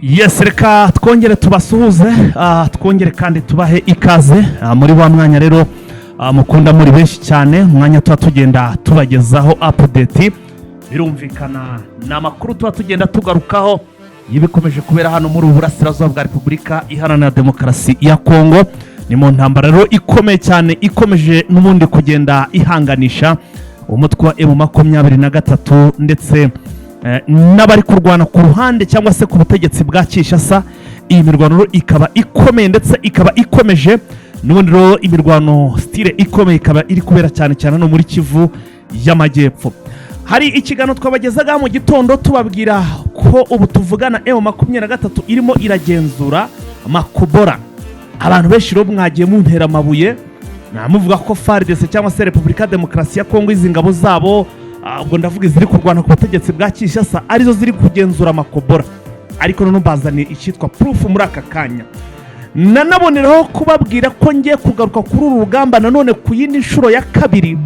Yes, reka twongere tubasuhuze, twongere kandi tubahe ikaze muri wa mwanya rero mukunda muri benshi cyane, umwanya tuba tugenda tubagezaho update. Birumvikana ni amakuru tuba tugenda tugarukaho y'ibikomeje kubera hano muri ubu burasirazuba bwa Repubulika Iharanira Demokarasi ya Kongo. Ni mu ntambara rero ikomeye cyane ikomeje n'ubundi kugenda ihanganisha umutwe wa M23 ndetse n'abari kurwana ku ruhande cyangwa se ku butegetsi bwa Kinshasa. Iyi mirwano rero ikaba ikomeye ndetse ikaba ikomeje n'ubundi. Rero imirwano style ikomeye ikaba iri kubera cyane cyane no muri Kivu y'Amajyepfo. Hari ikiganiro twabagezaga mu gitondo tubabwira ko ubu tuvugana M23 irimo iragenzura Makobora. Abantu benshi rero mwagiye muntera amabuye, namuvuga ko FARDC cyangwa se Repubulika Demokarasi ya Kongo, izi ngabo zabo, ubwo ndavuga iziri kurwana ku butegetsi bwa Kinshasa, arizo ziri kugenzura Makobora. Ariko noneho mbazaniye icyitwa proof muri aka kanya. Nanaboneraho kubabwira ko ngiye kugaruka kuri uru rugamba nanone ku yindi nshuro ya kabiri,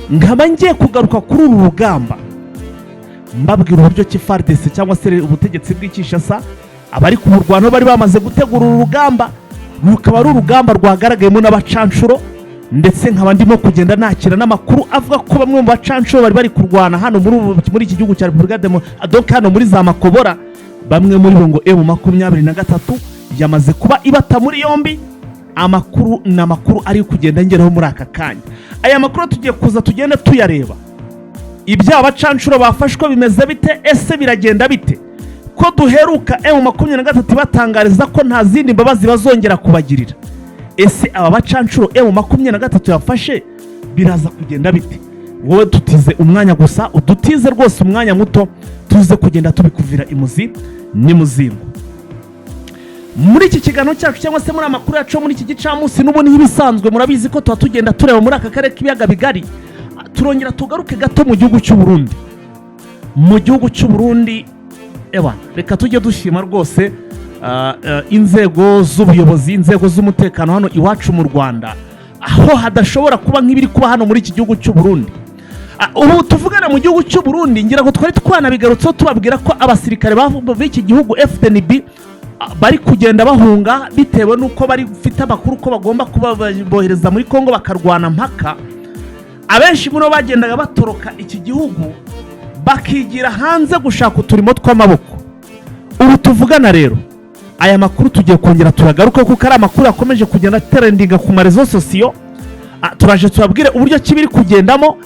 nkaba ngiye kugaruka kuri uru rugamba mbabwira uburyo ki FARDC cyangwa se ubutegetsi bw'i Kinshasa abari ku murwano bari bamaze gutegura uru rugamba, rukaba ari urugamba rwagaragayemo n'abacanshuro. Ndetse nkaba ndimo kugenda nakira n'amakuru avuga ko bamwe mu bacanshuro bari bari kurwana hano muri iki gihugu cya Repubulika Demo donc hano muri za Makobora, bamwe muri bo ngo M23 yamaze kuba ibata muri yombi. Amakuru ni amakuru ari kugenda ngeraho muri aka kanya. Aya makuru tugiye kuza tugenda tuyareba. Ibyaha bacanshuro bafashwe bimeze bite? Ese biragenda bite ko duheruka M23 batangariza ko nta zindi mbabazi bazongera kubagirira? Ese aba bacanshuro M23 yafashe biraza kugenda bite? Wowe tutize umwanya gusa, udutize rwose umwanya muto, tuze kugenda tubikuvira imuzi n'imuzingo muri iki kiganiro cyacu cyangwa se muri amakuru yacu yo muri iki gicamunsi. N'ubundi nk'ibisanzwe murabizi ko tuba tugenda tureba muri aka karere k'ibiyaga bigari. Turongera tugaruke gato mu gihugu cy'u Burundi. Mu gihugu cy'u Burundi, ewa, reka tujye dushima rwose inzego z'ubuyobozi, inzego z'umutekano hano iwacu mu Rwanda, aho hadashobora kuba nk'ibiri kuba hano muri iki gihugu cy'u Burundi. Ubu tuvugana mu gihugu cy'u Burundi, ngira ngo twari twanabigarutseho tubabwira ko abasirikare b'iki gihugu FDNB bari kugenda bahunga bitewe n'uko bari bafite amakuru ko bagomba kuba bohereza muri Kongo bakarwana mpaka. Abenshi muri bo bagendaga batoroka iki gihugu bakigira hanze gushaka uturimo tw'amaboko. Ubu tuvugana rero aya makuru tugiye kongera turagaruka kuko ari amakuru yakomeje kugenda atrendinga ku ma réseaux sociaux. Turaje tubabwire uburyo ki biri kugendamo,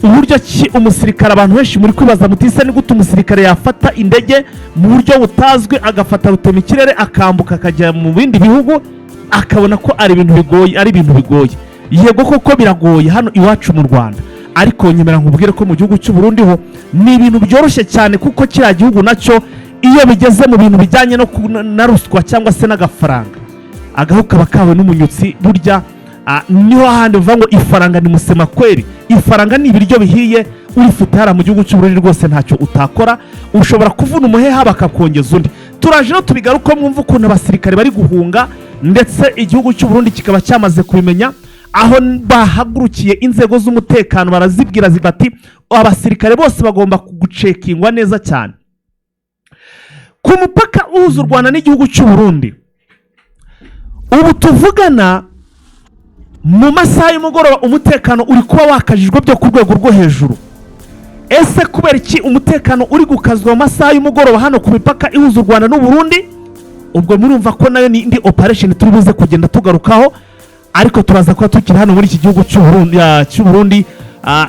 uburyo ki umusirikare, abantu benshi muri kwibaza muti: "Ese ni gute umusirikare yafata indege mu buryo butazwi, agafata rutemikirere, akambuka akajya mu bindi bihugu?" Akabona ko ari ibintu bigoye, ari ibintu bigoye. Yego koko biragoye hano iwacu mu Rwanda, ariko nyemera nkubwire ko mu gihugu cy'u Burundi ho ni ibintu byoroshye cyane, kuko kiriya gihugu nacyo iyo bigeze mu bintu bijyanye no na ruswa cyangwa se n'agafaranga, agahu kaba kawe n'umunyutsi. Burya niho hahandi uvuga ngo ifaranga ni musema kweri, ifaranga ni ibiryo bihiye. Urifite hariya mu gihugu cy'u Burundi rwose ntacyo utakora, ushobora kuvuna umuheha bakakongeza undi. Turaje no tubigaruko mwumva ukuntu abasirikare bari guhunga, ndetse igihugu cy'u Burundi kikaba cyamaze kubimenya, aho bahagurukiye inzego z'umutekano barazibwira bati: "Abasirikare bose bagomba gucekingwa neza cyane ku mupaka uhuza u Rwanda n'igihugu cy'u Burundi." Ubu tuvugana mu masaha y'umugoroba umutekano uri kuba wakajijwe byo ku rwego rwo hejuru. Ese kubera iki umutekano uri gukazwa mu masaha y'umugoroba hano ku mipaka ihuza u Rwanda n'u Burundi? Ubwo murumva ko nayo ni indi operation turi buze kugenda tugarukaho, ariko turaza kuba tukiri hano muri iki gihugu cy'u Burundi,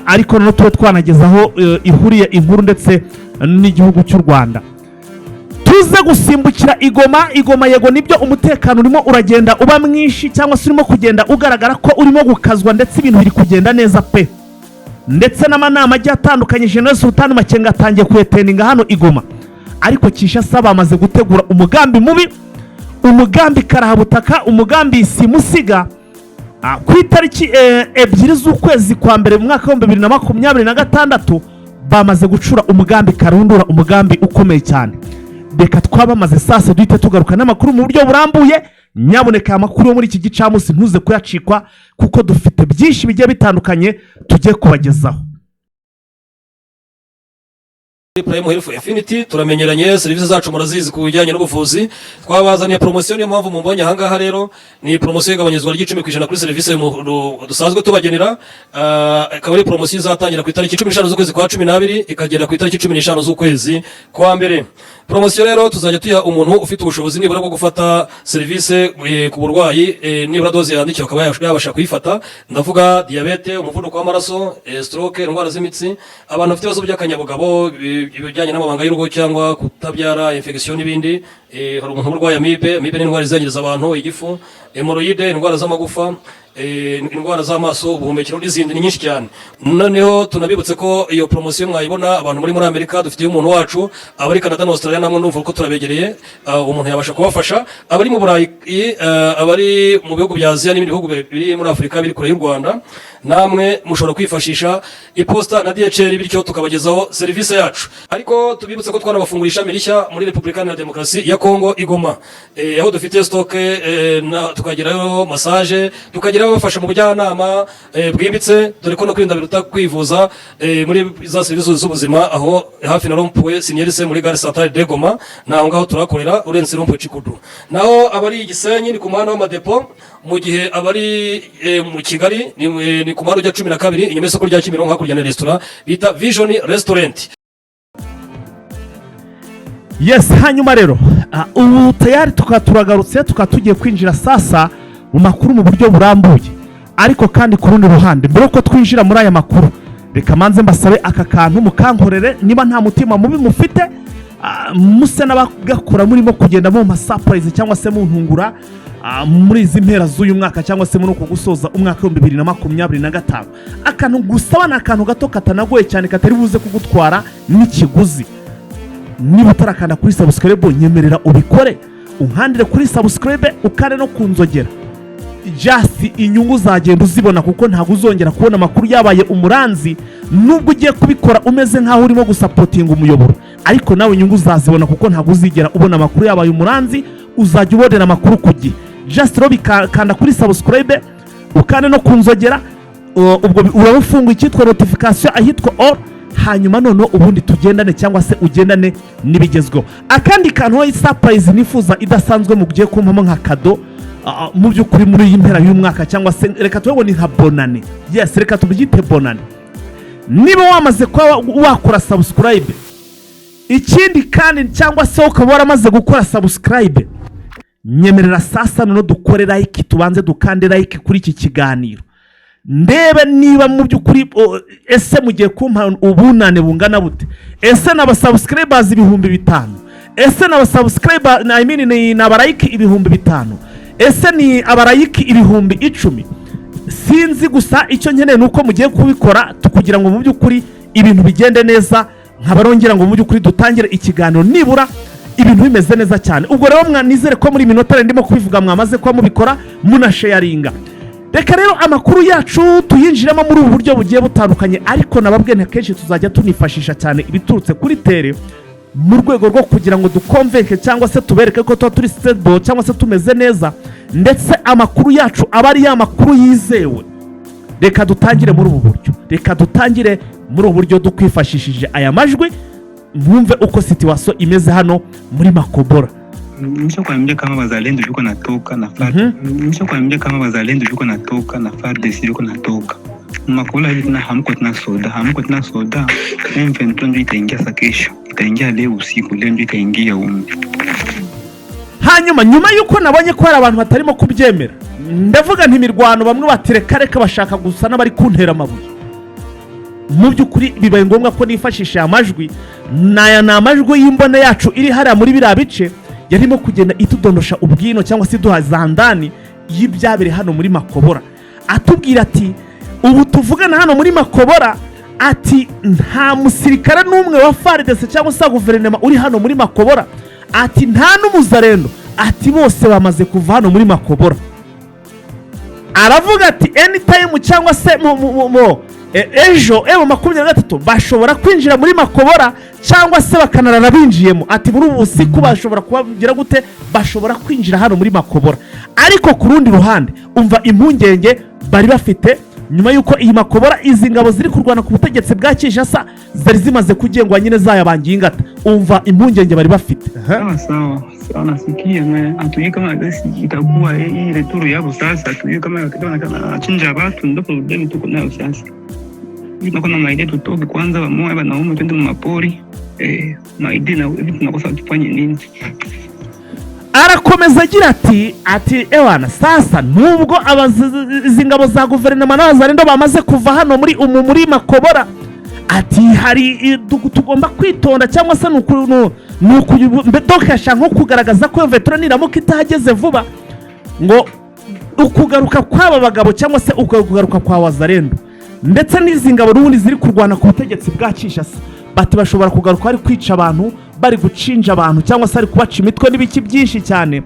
ariko noneho tube twanagezaho ihuriye inkuru ndetse n'igihugu cy'u Rwanda. Tuze gusimbukira igoma. Igoma, yego nibyo, umutekano urimo uragenda uba mwinshi cyangwa se urimo kugenda ugaragara ko urimo gukazwa, ndetse ibintu biri kugenda neza pe. Ndetse n'amanama agiye atandukanye, General Sultan Makenga atangiye kuyattendinga hano igoma. Ariko Kinshasa bamaze gutegura umugambi mubi, umugambi karahabutaka, umugambi simusiga. Ku itariki 2 z'ukwezi kwa mbere mu mwaka w'2026 bamaze gucura umugambi karundura, umugambi ukomeye cyane. Reka twabamaze sasa duhite tugaruka n'amakuru mu buryo burambuye. Nyaboneka aya makuru yo muri iki gicamunsi ntuze kuyacikwa, kuko dufite byinshi bigiye bitandukanye tugiye kubagezaho. Prime Health Infinity. Turamenyeranye, serivisi zacu murazizi ku bijyanye n'ubuvuzi. Twabazaniye promosiyo, niyo mpamvu mumbonye ahangaha. Rero ni promosiyo y'igabanyizwa ry'10% kuri serivisi dusanzwe tubagenera. Ikaba ari promosiyo izatangira ku itariki 15 z'ukwezi kwa 12, ikagera ku itariki 15 z'ukwezi kwa mbere. Promosiyo rero tuzajya tuyiha umuntu ufite ubushobozi nibura bwo gufata serivisi ku burwayi, nibura dose yandikiwe akaba yabasha kuyifata. Ndavuga diyabete, umuvuduko w'amaraso, stroke, indwara z'imitsi, abantu bafite ibibazo by'akanyabugabo, ibijyanye n'amabanga y'urugo cyangwa kutabyara, infection n'ibindi. Hari umuntu urwaye amibe. Amibe ni indwara izangiriza abantu igifu, hémorroïde, indwara z'amagufa, indwara z'amaso, ubuhumekero n'izindi, ni nyinshi cyane. Noneho tunabibutse ko iyo promosiyo mwayibona abantu muri Amerika, dufitiye umuntu wacu. Abari Canada na Australia namwe ndumva ko turabegereye, umuntu yabasha kubafasha. Abari mu Burayi, abari mu bihugu bya Aziya n'ibindi bihugu biri muri Afurika biri kure y'u Rwanda, namwe mushobora kwifashisha iposita na DHL, bityo tukabagezaho serivisi yacu. Ariko tubibutse ko twanabafungura ishami rishya muri Repubulika Iharanira Demokarasi ya Kongo, i Goma, aho dufite stock, tukagerayo massage, tukagerayo bafasha mu bujyanama bwimbitse, dore ko no kwirinda biruta kwivuza, muri za serivisi z'ubuzima, aho hafi na rond-point Sinyerise muri gare centrale de Goma. Naho ngaho turakorera, urenze rond-point Chikudu. Naho abari i Gisenyi ni ku muhanda w'amadepo, mu gihe abari mu Kigali ni ku muhanda ujya 12, inyuma y'isoko rya Kimironko, hakurya na resitora bita Vision Restaurant. Yes, hanyuma rero ubu tayari tukaba turagarutse, tukaba tugiye kwinjira sasa mu makuru mu buryo burambuye. Ariko kandi ku rundi ruhande, mbere yuko twinjira muri aya makuru, reka manze mbasabe aka kantu mukankorere. Niba nta mutima mubi mufite, muse n'abagakora murimo kugenda mu surprise cyangwa se muntungura muri izi mpera z'uyu mwaka cyangwa se muri uku gusoza umwaka w'2025. Akantu gusaba ni akantu gato katanagoye cyane, katari buze kugutwara n'ikiguzi. Niba utarakanda kuri subscribe, nyemerera ubikore, unkandire kuri subscribe, ukande no ku nzogera. Just inyungu uzagenda uzibona, kuko ntabwo uzongera kubona amakuru yabaye umuranzi. Nubwo ugiye kubikora umeze nk'aho urimo gusupportinga umuyoboro, ariko nawe inyungu uzazibona, kuko ntabwo uzigera ubona amakuru yabaye umuranzi, uzajya ubonera amakuru ku gihe. Just rero bikanda kuri subscribe, ukande no ku nzogera, ubwo uraba ufunguye icyitwa notification ahitwa all. Hanyuma noneho ubundi tugendane cyangwa se ugendane n'ibigezweho. Akandi kantu ho surprise nifuza idasanzwe mugiye kumpamo nka cadeau, mu by'ukuri muri iyi mpera y'umwaka, cyangwa se reka tuvuge ngo ni nka bonane, yes, reka tubyite bonane. Niba wamaze kuba wakora subscribe, ikindi kandi cyangwa se ukaba waramaze gukora subscribe, nyemerera sasa noneho dukore like, tubanze dukande like kuri iki kiganiro, ndebe niba mu by'ukuri ese mugiye kumpa ubunane bungana bute? Ese ni abasubscribers 5000? Ese ni abasubscriber, I mean, ni abalike 5000? Ese ni abalike 10,000? Sinzi, gusa icyo nkeneye ni uko mugiye kubikora kugira ngo mu by'ukuri ibintu bigende neza, nkaba rongera ngo mu by'ukuri dutangire ikiganiro nibura ibintu bimeze neza cyane. Ubwo rero mwanizere ko muri minota ndimo kubivuga mwamaze kuba mubikora, munasharinga. Reka rero amakuru yacu tuyinjiremo muri ubu buryo bugiye butandukanye, ariko nababwiye nti akenshi tuzajya tunifashisha cyane ibiturutse kuri terrain mu rwego rwo kugira ngo dukonvenke cyangwa se tubereke ko tuba turi stable cyangwa se tumeze neza, ndetse amakuru yacu aba ari ya makuru yizewe. Reka dutangire muri ubu buryo, reka dutangire muri ubu buryo dukwifashishije aya majwi, mwumve uko situation imeze hano muri Makobora. Nishakwambia kama wazalendo yuko natoka na FARDC. Nishakwambia kama wazalendo yuko natoka na FARDC yuko natoka. Makola hivi tena hamko tena soda, hamko tena soda. M23 ndio itaingia sa kesho. Itaingia leo usiku, leo ndio itaingia humu. Hanyuma nyuma y'uko nabonye ko hari abantu batarimo kubyemera, ndavuga nti imirwano, bamwe bati reka reka, bashaka gusa n'abari kuntera amabuye. Mu by'ukuri bibaye ngombwa ko nifashisha aya majwi. Naya ni amajwi y'imbone yacu iri hariya muri biriya bice, yarimo kugenda itudondosha ubwino cyangwa se iduha za ndani y'ibyabereye hano muri Makobora, atubwira ati ubu tuvugana hano muri Makobora, ati nta musirikare n'umwe wa FARDC cyangwa se wa guverinoma uri hano muri Makobora, ati nta n'umuzarendo, ati bose bamaze kuva hano muri Makobora. Aravuga ati anytime cyangwa se mu ejo M23 bashobora kwinjira muri Makobora cyangwa se bakanarara binjiyemo. Ati muri ubu busiku bashobora kubagira gute? Bashobora kwinjira hano muri Makobora. Ariko ku rundi ruhande, umva impungenge bari bafite. Nyuma y'uko iyi Makobora, izi ngabo ziri kurwana ku butegetsi bwa Kinshasa zari zimaze kugengwa nyine, zayabangiye ingata, umva impungenge bari bafite. Sawa sawa sawa, nasikia mais hatujui kama gasi itakuwa hii retour yabo. Sasa hatujui kama wanachinja watu, ndo problème tuko nayo sasa. Tuko na ma idées tutoke kwanza, wamoja wanaume twende mu mapori ma idées na hivi tunakosa tufanye nini? Arakomeza agira ati ewana, sasa nubwo izi ngabo za guverinoma n'abazarendo bamaze kuva hano muri umu muri Makobora, ati hari tugomba kwitonda cyangwa se donc ashaka nko kugaragaza ko Vetura niramuka itahageze vuba, ngo ukugaruka kw'aba bagabo cyangwa se ukugaruka kwa Wazarendo ndetse n'izi ngabo n'ubundi ziri kurwana ku butegetsi bwa Kinshasa, bati bashobora kugaruka bari kwica abantu, bari gucinja abantu cyangwa se bari kubaca imitwe n'ibiki byinshi cyane.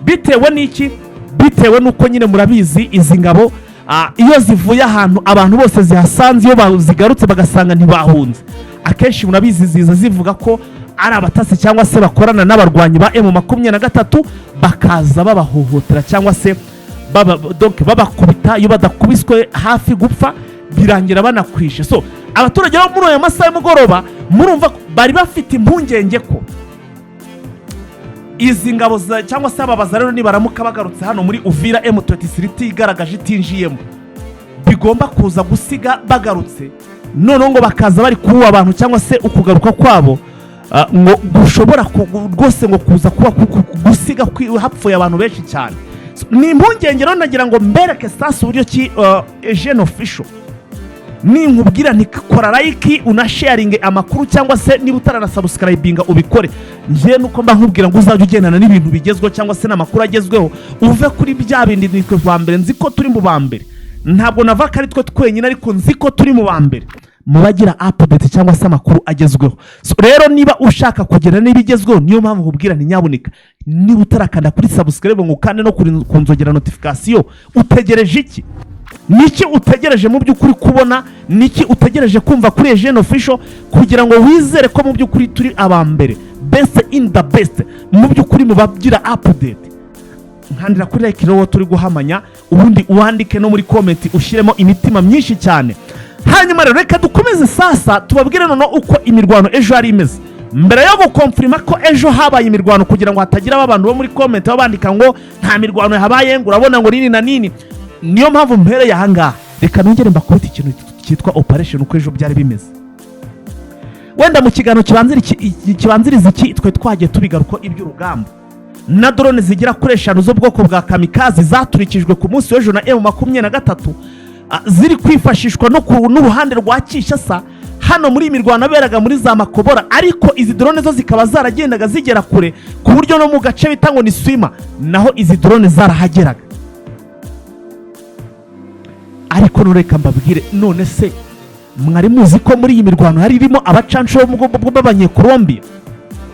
Bitewe n'iki? Bitewe n'uko nyine murabizi, izi ngabo iyo zivuye ahantu, abantu bose zihasanze, iyo zigarutse bagasanga ntibahunze, akenshi murabizi ziza zivuga ko ari abatasi cyangwa se bakorana n'abarwanyi ba M23, bakaza babahohotera cyangwa se donc babakubita. Iyo badakubiswe hafi gupfa, birangira banakwishe. So abaturage bo muri aya masaha y'umugoroba, murumva ko bari bafite impungenge ko izi ngabo cyangwa se aba rero nibaramuka bagarutse hano muri Uvira, M23 itigaragaje, itinjiyemo, bigomba kuza gusiga bagarutse noneho ngo bakaza bari kuba abantu, cyangwa se ukugaruka kwabo ngo gushobora rwose ngo kuza kuba gusiga hapfuye abantu benshi cyane. So, ni impungenge rero nagira ngo mbereke sasa uburyo ki Eugene Official ninkubwira nti kora like, unasharinge amakuru, cyangwa se niba utaranasubscribinga ubikore. Njye nuko mba nkubwira ngo uzajye ugendana n'ibintu bigezweho cyangwa se n'amakuru agezweho, uve kuri bya bindi. Nitwe ba mbere, nzi ko turi mu ba mbere. Ntabwo navuga ko ari twe twenyine, ariko nzi ko turi mu ba mbere mu bagira update cyangwa se amakuru agezweho. So, rero niba ushaka kugera n'ibigezweho, niyo mpamvu nkubwira nti nyabuneka, niba utarakanda kuri subscribe ngo ukande no ku nzogera notification, utegereje iki? Niki utegereje mu by'ukuri kubona? Niki utegereje kumva kuri Eugene Official kugira ngo wizere ko mu by'ukuri turi aba mbere, best in the best, mu by'ukuri mu bagira update? Nkandira kuri like rero turi guhamanya, ubundi uwandike no muri comment, ushyiremo imitima myinshi cyane. Hanyuma rero reka dukomeze sasa tubabwire noneho uko imirwano ejo yari imeze, mbere yo guconfirma ko ejo habaye imirwano, kugira ngo hatagira abantu bo muri comment baba bandika ngo nta mirwano yahabaye, ngo urabona ngo nini na nini. Niyo mpamvu mpereye ahangaha. Reka nongere mbakubite ikintu cyitwa operation, uko ejo byari bimeze. Wenda mu kiganiro kibanziriza iki twe twagiye tubigaruka iby'urugamba na drone zigera kuri 5 z'ubwoko bwa kamikazi zaturikijwe ku munsi w'ejo na M23, ziri kwifashishwa no ku n'uruhande rwa Kinshasa hano muri iyi mirwano yaberaga muri za Makobora. Ariko izi drone zo zikaba zaragendaga zigera kure, ku buryo no mu gace bita ngo ni Swima naho izi drone zarahageraga. Ariko nureka mbabwire, none se mwari muzi ko muri iyi mirwano hari irimo abacanshuro bo mu bwoko bw'Abanyekolombiya?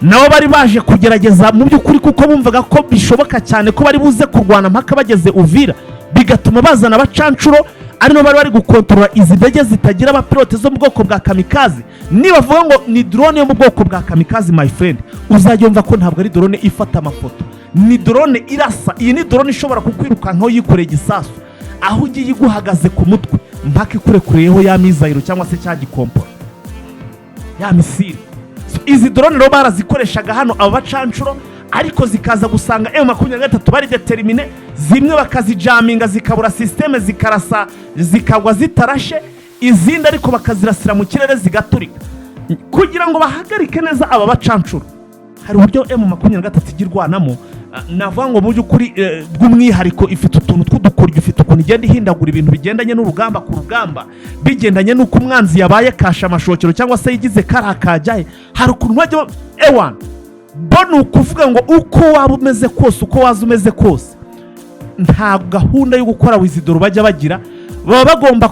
Nabo bari baje kugerageza mu by'ukuri, kuko bumvaga ko bishoboka cyane ko bari buze kurwana mpaka bageze Uvira, bigatuma bazana abacanshuro ari nabo bari bari gukontorora izi ndege zitagira abapilote zo mu bwoko bwa kamikazi. Nibavuga ngo ni drone yo mu bwoko bwa kamikazi, my friend, uzajya wumva ko ntabwo ari drone ifata amafoto, ni drone irasa. Iyi ni drone ishobora kukwirukankaho yikoreye igisasu, aho ugiye iguhagaze ku mutwe mpaka ikurekureyeho ya missile cyangwa se cya gikompora, ya missile. So, izi drone rero barazikoreshaga hano aba bacanshuro, ariko zikaza gusanga M23 bari déterminés, zimwe bakazijaminga zikabura système, zikarasa zikagwa zitarashe, izindi ariko bakazirasira mu kirere zigaturika kugira ngo bahagarike neza aba bacanshuro. Hari uburyo M23 ijya irwanamo, navuga ngo mu by'ukuri bw'umwihariko ifite utuntu tw'udukoryo, ifite ukuntu igenda ihindagura ibintu bigendanye n'urugamba ku rugamba, bigendanye n'uko umwanzi yabaye kasha amashokero cyangwa se yigize kariya kajyahe. Hari ukuntu bajya ewana bo, ni ukuvuga ngo uko waba umeze kose, uko waza umeze kose, nta gahunda yo gukora withdraw bajya bagira. Baba bagomba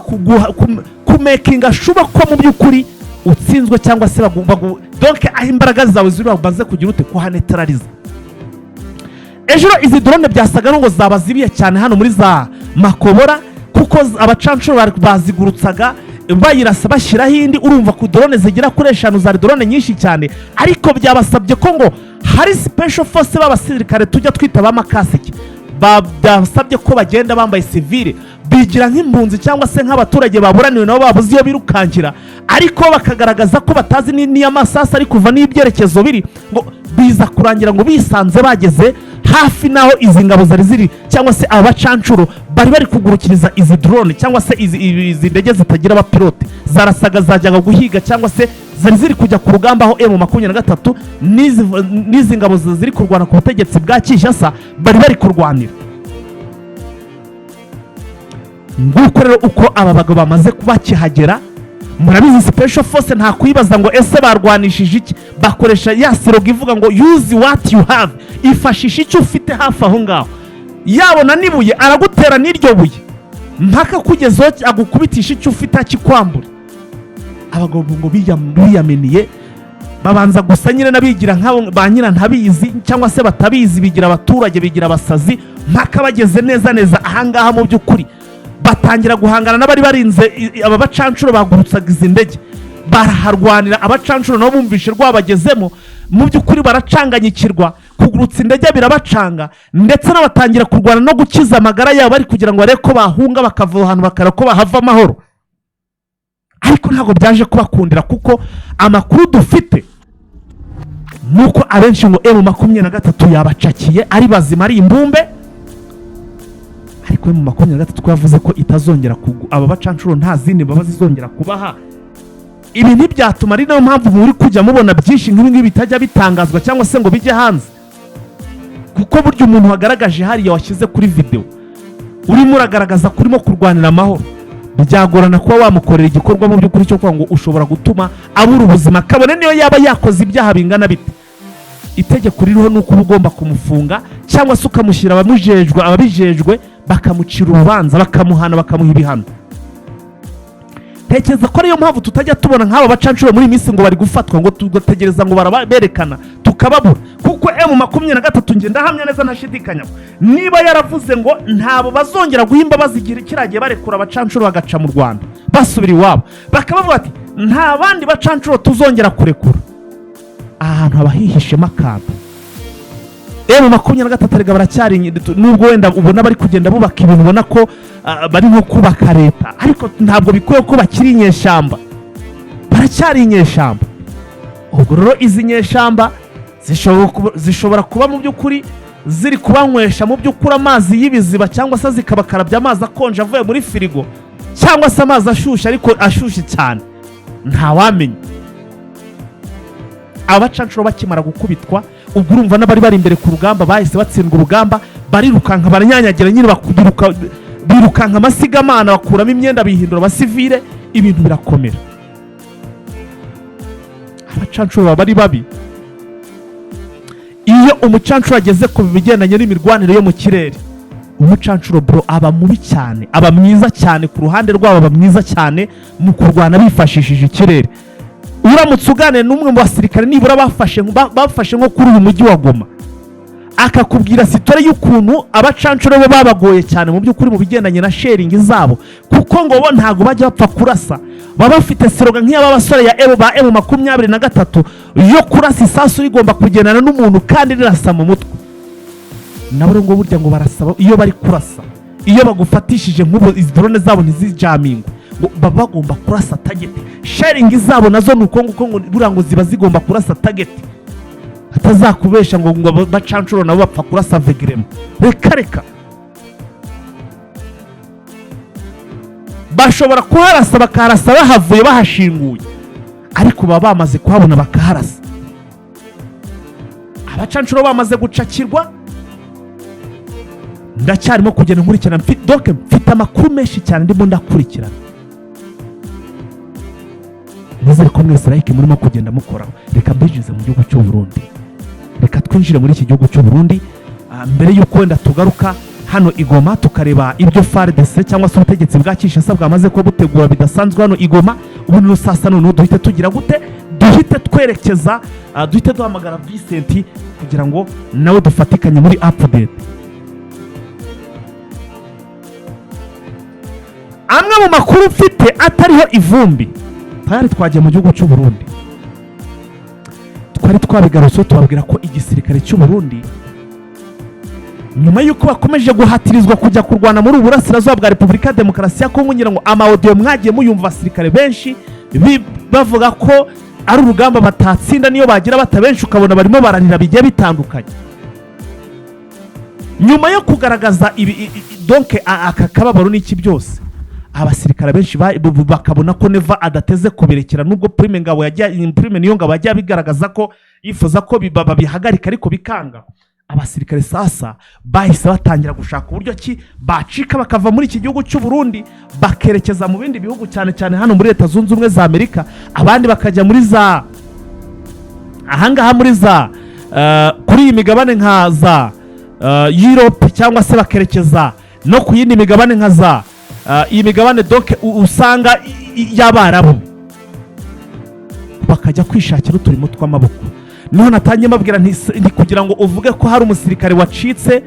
kumakinga sure ko mu by'ukuri utsinzwe, cyangwa se donc aho imbaraga zawe ziri bamaze kugira ute kuhaneutraliza. Ejo izi drone byasaga ngo zaba zibiye cyane hano muri za Makobora, kuko abacanshuro bazigurutsaga, bayirasa, bashyiraho indi. Urumva ku drone zigera kuri 5 zari drone nyinshi cyane. Ariko byabasabye ko ngo hari special force b'abasirikare tujya twita ba makasike, byasabye ko bagenda bambaye civil, Bigira nk'impunzi cyangwa se nk'abaturage baburaniwe, nabo babuze iyo birukankira, ariko bakagaragaza ko batazi n'iyo amasasu ari kuva n'ibyerekezo biri. Ngo biza kurangira ngo bisanze bageze hafi n'aho izi ngabo zari ziri, cyangwa se aba bacanshuro bari kugurukiriza izi drone, cyangwa se izi ndege zitagira abapilote zarasaga, zajyaga guhiga cyangwa se zari ziri kujya ku rugamba aho M23 n'izi ngabo ziri kurwana ku butegetsi bwa Kinshasa bari kurwanira. Nguko rero uko aba bagabo bamaze bakihagera. Murabizi, special force nta kuyibaza ngo ese barwanishije iki. Bakoresha ya slogan ivuga ngo "Use what you have", ifashisha icyo ufite hafi aho ngaho. Yabona n'ibuye aragutera n'iryo buye mpaka kugezaho agukubitisha icyo ufite, akikwambura. Abagabo ngo biyaminiye, babanza gusa nyine n'abigira nk'abo ba nyira ntabizi cyangwa se batabizi, bigira abaturage, bigira abasazi, mpaka bageze neza neza ahangaha. Mu by'ukuri batangira guhangana n'abari barinze aba bacanshuro bagurutsaga izi ndege, baraharwanira. Abacanshuro nabo bumvishe rwabagezemo, mu by'ukuri baracanganyikirwa, kugurutsa indege birabacanga, ndetse n'abatangira kurwana no gukiza amagara yabo, bari kugira ngo barebe ko bahunga bakava aho hantu, bakareba ko bahava amahoro. Ariko ntabwo byaje kubakundira, kuko amakuru dufite ni uko abenshi ngo M23 yabacakiye ari bazima, ari imbumbe. Ariko M23 ko yavuze ko itazongera aba bacanshuro nta zindi mbabazi izongera kubaha, ibi ntibyatuma, ari nayo mpamvu muri kujya mubona byinshi nk'ibi ngibi bitajya bitangazwa cyangwa se ngo bijye hanze, kuko burya umuntu wagaragaje hariya, washyize kuri videwo, urimo uragaragaza ko urimo kurwanira amahoro, byagorana kuba wamukorera igikorwa mu by'ukuri cyo kuvuga ngo ushobora gutuma abura ubuzima, kabone niyo yaba yakoze ibyaha bingana bite. Itegeko ririho ni uko uba ugomba kumufunga cyangwa se ukamushyira abamujejwe, ababijejwe bakamucira urubanza, bakamuhana, bakamuha ibihano. Ntekereza ko ariyo mpamvu tutajya tubona nk'aba bacanshuro muri iyi minsi ngo bari gufatwa, ngo tugategereza ngo baraberekana tukababura, kuko M23 njye ndahamya neza ntashidikanya, niba yaravuze ngo ntabo bazongera guha imbabazi igihe kiragiye barekura abacanshuro bagaca mu Rwanda basubira iwabo, bakabavuga ati nta bandi bacanshuro tuzongera kurekura, aha hantu haba hihishemo akantu. M23 erega baracyari, nubwo wenda ubona bari kugenda bubaka ibintu, ubona ko bari nko kubaka leta, ariko ntabwo bikwiye ko bakiri inyeshyamba, baracyari inyeshyamba. Ubwo rero izi nyeshyamba zishobora kuba mu by'ukuri ziri kubanywesha mu by'ukuri amazi y'ibiziba, cyangwa se zikabakarabya amazi akonje avuye muri firigo, cyangwa se amazi ashyushye ariko ashyushye cyane, ntawamenya. Abacanshuro bakimara gukubitwa, ubwo urumva n'abari bari imbere ku rugamba bahise batsindwa urugamba, barirukanka, baranyanyagira nyine, birukanka amasigamana, bakuramo imyenda bihindura abasivile, ibintu birakomera. Abacanshuro baba ari babi. Iyo umucanshuro ageze ku bigendanye n'imirwanire yo mu kirere, umucanshuro bro aba mubi cyane, aba mwiza cyane ku ruhande rwabo, aba mwiza cyane mu kurwana bifashishije ikirere. Uramutse uganira n'umwe mu basirikare nibura bafashe nko kuri uyu mujyi wa Goma, akakubwira story y'ukuntu abacanshuro bo babagoye cyane mu by'ukuri mu bigendanye na shelling zabo, kuko ngo bo ntabwo bajya bapfa kurasa, baba bafite slogan nk'iy'aba basore ya ebo ba M23 yo kurasa isasu rigomba kugendana n'umuntu kandi rirasa mu mutwe. Nabo rero ngo burya ngo barasaba iyo bari kurasa, iyo bagufatishije nk'ubu izi drone zabo ntizijamingwe, ngo baba bagomba kurasa target. Shelling zabo nazo ni uko nguko, ngo buriya ngo ziba zigomba kurasa target. Atazakubesha ngo bacanshuro nabo bapfa kurasa vegerema, reka reka. Bashobora kuharasa, bakaharasa bahavuye bahashinguye, ariko baba bamaze kuhabona bakaharasa. Abacanshuro bamaze gucakirwa. Ndacyarimo kugenda nkurikirana, donc mfite amakuru menshi cyane ndimo ndakurikirana. Nizere ko mwese like murimo kugenda mukoraho. Reka mbinjize mu gihugu cy'u Burundi, reka twinjire muri iki gihugu cy'u Burundi. Mbere y'uko wenda tugaruka hano i Goma tukareba ibyo FARDC cyangwa se ubutegetsi bwa Kinshasa bwamaze kuba butegura bidasanzwe hano i Goma. Ubu ni sasa, noneho duhite tugira gute? Duhite twerekeza, duhite duhamagara Vincent kugira ngo nawe dufatikanye muri update. Amwe mu makuru mfite atariho ivumbi, tayari twagiye mu gihugu cy'u Burundi. Twari twabigarutseho, tubabwira ko igisirikare cy'u Burundi Nyuma y'uko bakomeje guhatirizwa kujya kurwana muri ubu burasirazuba bwa Repubulika ya Demokarasi ya Kongo, ngira ngo ama audio mwagiye muyumva, abasirikare benshi bavuga ko ari urugamba batatsinda niyo bagira bata, benshi ukabona barimo bararira bigiye bitandukanye. Nyuma yo kugaragaza ibi donc aka kababaro n'iki byose, abasirikare benshi bakabona ko Neva adateze kubirekera, nubwo Prime Ngabo yagiye, Prime niyo Ngabo yagiye abigaragaza ko yifuza ko babihagarika ariko bikanga. Abasirikare sasa bahise batangira gushaka uburyo ki bacika, bakava muri iki gihugu cy'u Burundi, bakerekeza mu bindi bihugu, cyane cyane hano muri Leta Zunze Ubumwe za Amerika, abandi bakajya muri za ahangaha muri za kuri iyi migabane nka za Europe, cyangwa se bakerekeza no ku yindi migabane nka za iyi migabane donc usanga y'Abarabu, bakajya kwishakira uturimo tw'amaboko. Niho natangiye mbabwira nti kugira ngo uvuge ko hari umusirikare wacitse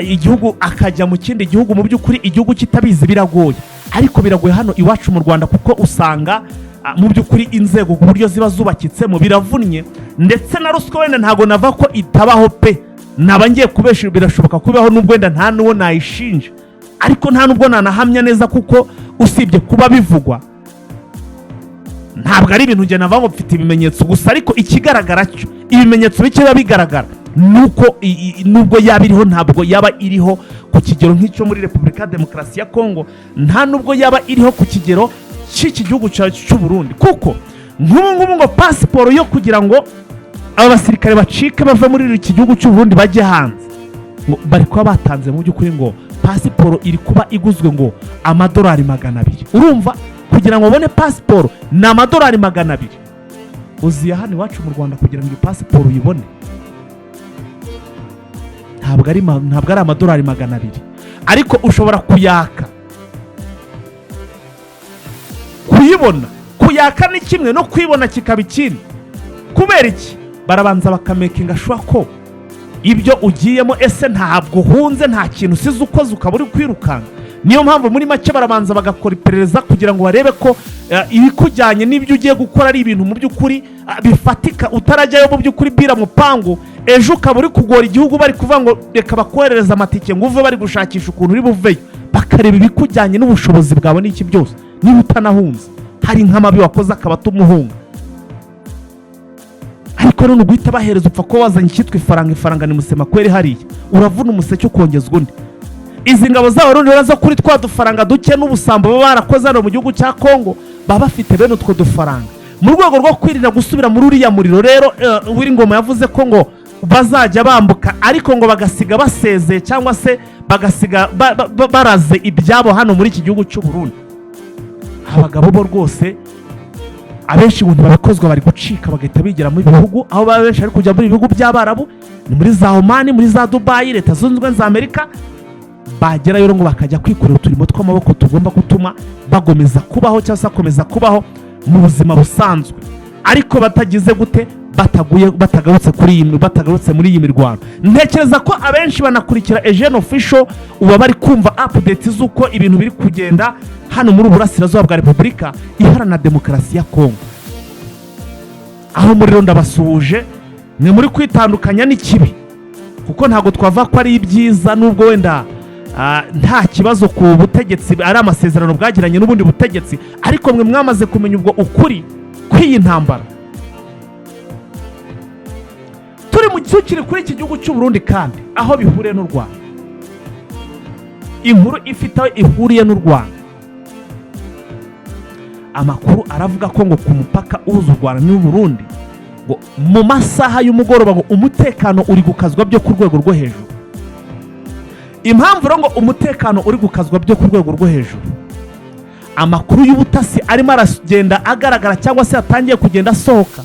igihugu akajya mu kindi gihugu, mu by'ukuri igihugu kitabizi, biragoye. Ariko biragoye hano iwacu mu Rwanda, kuko usanga mu by'ukuri inzego ku buryo ziba zubakitsemo biravunnye, ndetse na ruswa wenda ntabwo nava ko itabaho pe, naba ngiye kubesha. Birashoboka kubaho, nubwo wenda nta n'uwo nayishinja, ariko nta n'ubwo nanahamya neza, kuko usibye kuba bivugwa ntabwo ari ibintu njye navuga ngo mfite ibimenyetso gusa. Ariko ikigaragara cyo, ibimenyetso bike biba bigaragara ni uko nubwo yaba iriho, ntabwo yaba iriho ku kigero nk'icyo muri Repubulika ya Demokarasi ya Kongo, nta nubwo yaba iriho ku kigero cy'iki gihugu cyacu cy'u Burundi, kuko nk'ubu ngubu ngo pasiporo yo kugira ngo aba basirikare bacike bave muri iki gihugu cy'u Burundi bajye hanze, ngo bari kuba batanze mu by'ukuri ngo pasiporo iri kuba iguzwe ngo amadolari 200. Urumva, kugira ngo ubone pasiporo ni amadolari 200. Uziye hano iwacu mu Rwanda, kugira ngo iyi pasiporo uyibone ntabwo ari amadolari 200, ariko ushobora kuyaka. Kuyibona, kuyaka ni kimwe, no kuyibona kikaba ikindi. Kubera iki? Barabanza bakamakinga sure ko ibyo ugiyemo, ese ntabwo uhunze, nta kintu usize ukoze ukaba uri kwirukanka? Niyo mpamvu muri make barabanza bagakora iperereza kugira ngo barebe ko ibikujyanye n'ibyo ugiye gukora ari ibintu mu by'ukuri bifatika, utarajyayo mu by'ukuri bira mupangu, ejo ukaba uri kugora igihugu, bari kuvuga ngo reka bakoherereze amatike ngo uve, bari gushakisha ukuntu uri buveyo. Bakareba ibikujyanye n'ubushobozi bwawe n'iki byose, niba utanahunze hari nk'amabi wakoze akaba atumuhunga. Ariko none uguhita bahereza, upfa kuba wazanye icyitwa ifaranga. Ifaranga ni musema kweri, hariya uravuna umuseke ukongezwa undi. Izi ngabo z'Abarundi rero zo kuri twa dufaranga duke n'ubusambo baba barakoze hano mu gihugu cya Kongo, baba bafite bene utwo dufaranga. Mu rwego rwo kwirinda gusubira muri uriya muriro rero, Uwiringoma yavuze ko ngo bazajya bambuka, ariko ngo bagasiga basezeye cyangwa se bagasiga baraze ibyabo hano muri iki gihugu cy'u Burundi. Abagabo bo rwose abenshi ngo ntibabikozwa, bari gucika bagahita bigira mu bihugu aho baba benshi bari kujya muri bihugu by'Abarabu, ni muri za Omani, muri za Dubayi, Leta Zunze Ubumwe za Amerika. Bagerayo rero ngo bakajya kwikorera uturimo tw'amaboko tugomba gutuma bagomeza kubaho cyangwa se bakomeza kubaho mu buzima busanzwe, ariko batagize gute, bataguye, batagarutse kuri iyi, batagarutse muri iyi mirwano. Ntekereza ko abenshi banakurikira Eugene Official uba bari kumva update z'uko ibintu biri kugenda hano muri Uburasirazuba bwa Repubulika Iharanira Demokarasi ya Kongo. Aho muri rero ndabasuhuje, ni muri kwitandukanya n'ikibi, kuko ntabwo twavuga ko ari ibyiza, nubwo wenda nta kibazo ku butegetsi, ari amasezerano bwagiranye n'ubundi butegetsi. Ariko mwe mwamaze kumenya ubwo ukuri kw'iyi ntambara turi mu tukiri kuri iki gihugu cy'u Burundi. Kandi aho bihuriye n'u Rwanda, inkuru ifite aho ihuriye n'u Rwanda, amakuru aravuga ko ngo ku mupaka uhuza u Rwanda n'u Burundi, ngo mu masaha y'umugoroba ngo umutekano uri gukazwa byo ku rwego rwo hejuru. Impamvu rero ngo umutekano uri gukazwa byo ku rwego rwo hejuru, amakuru y'ubutasi arimo aragenda agaragara cyangwa se yatangiye kugenda asohoka,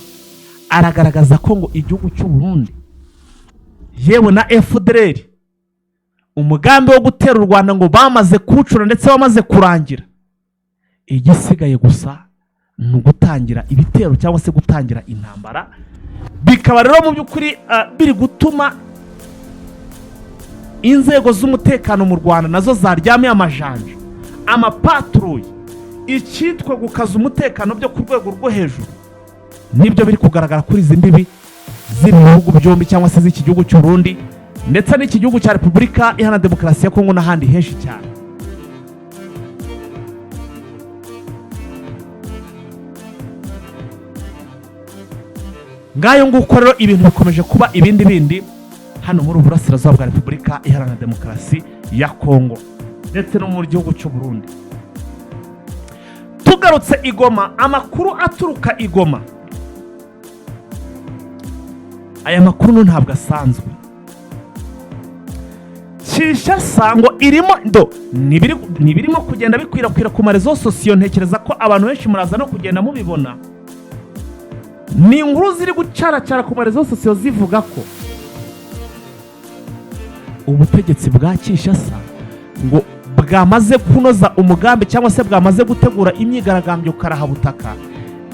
aragaragaza ko ngo igihugu cy'u Burundi yewe na FDLR umugambi wo gutera u Rwanda ngo bamaze kuwucura ndetse bamaze kurangira. Igisigaye gusa ni ugutangira ibitero cyangwa se gutangira intambara. Bikaba rero mu by'ukuri biri gutuma inzego z'umutekano mu Rwanda nazo zaryamiye amajanja, amapatrouille, icyitwa gukaza umutekano byo ku rwego rwo hejuru, nibyo biri kugaragara kuri izi mbibi z'ibi bihugu byombi cyangwa se z'iki gihugu cy'u Burundi. Ndetse n'iki gihugu cya Repubulika Iharanira Demokarasi ya Kongo n'ahandi henshi cyane. Ngayo nguko rero, ibintu bikomeje kuba ibindi bindi hano muri uburasirazuba bwa Repubulika Iharanira Demokarasi ya Kongo ndetse no mu gihugu cy'u Burundi. Tugarutse i Goma, amakuru aturuka i Goma, aya makuru no ntabwo asanzwe. Kinshasa ngo irimo do nibirimo kugenda bikwirakwira ku ma réseaux sociaux. Ntekereza ko abantu benshi muraza no kugenda mubibona. Ni inkuru ziri gucaracara ku ma réseaux sociaux zivuga ko ubutegetsi bwa Kinshasa ngo bwamaze kunoza umugambi cyangwa se bwamaze gutegura imyigaragambyo karahabutaka.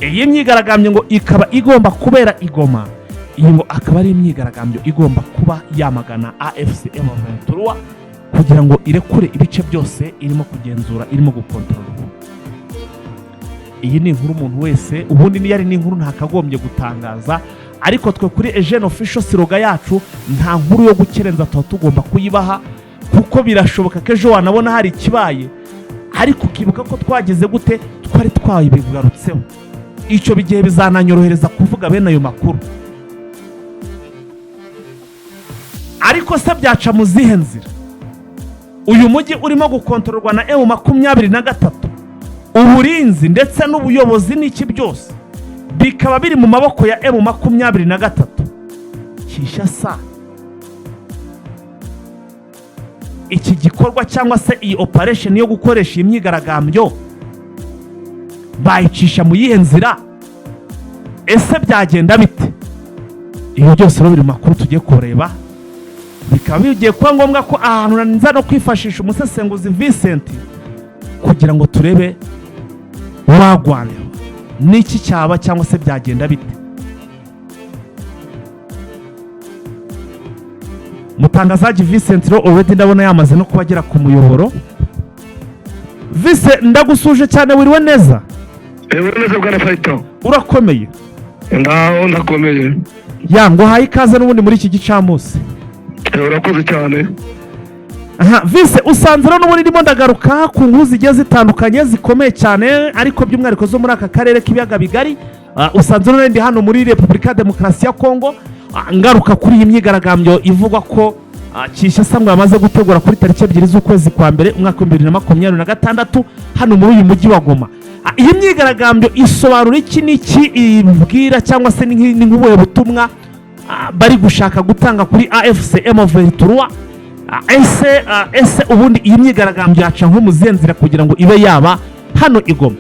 Iyi myigaragambyo ngo ikaba igomba kubera i Goma. Iyi ngo akaba ari imyigaragambyo igomba kuba yamagana AFC M23 kugira ngo irekure ibice byose irimo kugenzura, irimo gukontorora. Iyi ni inkuru umuntu wese ubundi niyo ari n'inkuru ntakagombye gutangaza, ariko twe kuri Eugene Official, slogan yacu, nta nkuru yo gukerenza, tuba tugomba kuyibaha, kuko birashoboka ko ejo wanabona hari ikibaye ariko ukibuka ko twageze gute, twari twabigarutseho. Icyo bigihe bizananyorohereza kuvuga bene ayo makuru. Ariko se byaca mu zihe nzira? Uyu mujyi urimo gukontororwa na M23, uburinzi ndetse n'ubuyobozi n'iki byose bikaba biri mu maboko ya M23. Kinshasa, iki gikorwa cyangwa se iyi operation yo gukoresha iyi myigaragambyo bayicisha mu yihe nzira? Ese byagenda bite? Ibi byose rero biri mu makuru tugiye kureba. Bikaba bigiye kuba ngombwa ko ahantu nza no kwifashisha umusesenguzi Vincent kugira ngo turebe wagwana n'iki cyaba cyangwa se byagenda bite. Mutangazaji Vincent rero already ndabona yamaze no kuba agera ku muyoboro. Vincent, ndagusuje cyane, wiriwe neza? Ewe neza, bwana Fayito. Urakomeye? Ngaho, ndakomeye. Ya, ngo uhaye ikaze n'ubundi muri iki gicamunsi. Urakoze cyane. Aha Vincent, usanze rero n'ubundi ndimo ndagaruka ku nkuru zigiye zitandukanye zikomeye cyane, ariko by'umwihariko zo muri aka karere k'ibiyaga bigari. Usanze rero ndi hano muri Repubulika ya Demokarasi ya Kongo, ngaruka kuri iyi myigaragambyo ivugwa ko Kinshasa ngo yamaze gutegura kuri tariki 2 z'ukwezi kwa mbere umwaka wa 2026 hano muri uyu mujyi wa Goma. Iyi myigaragambyo isobanura iki n'iki, ibwira cyangwa se ni nk'ubuhe butumwa bari gushaka gutanga kuri AFC M23? Ese ubundi iyi myigaragambyo yaca nko mu zihe nzira kugira ngo ibe yaba hano i Goma?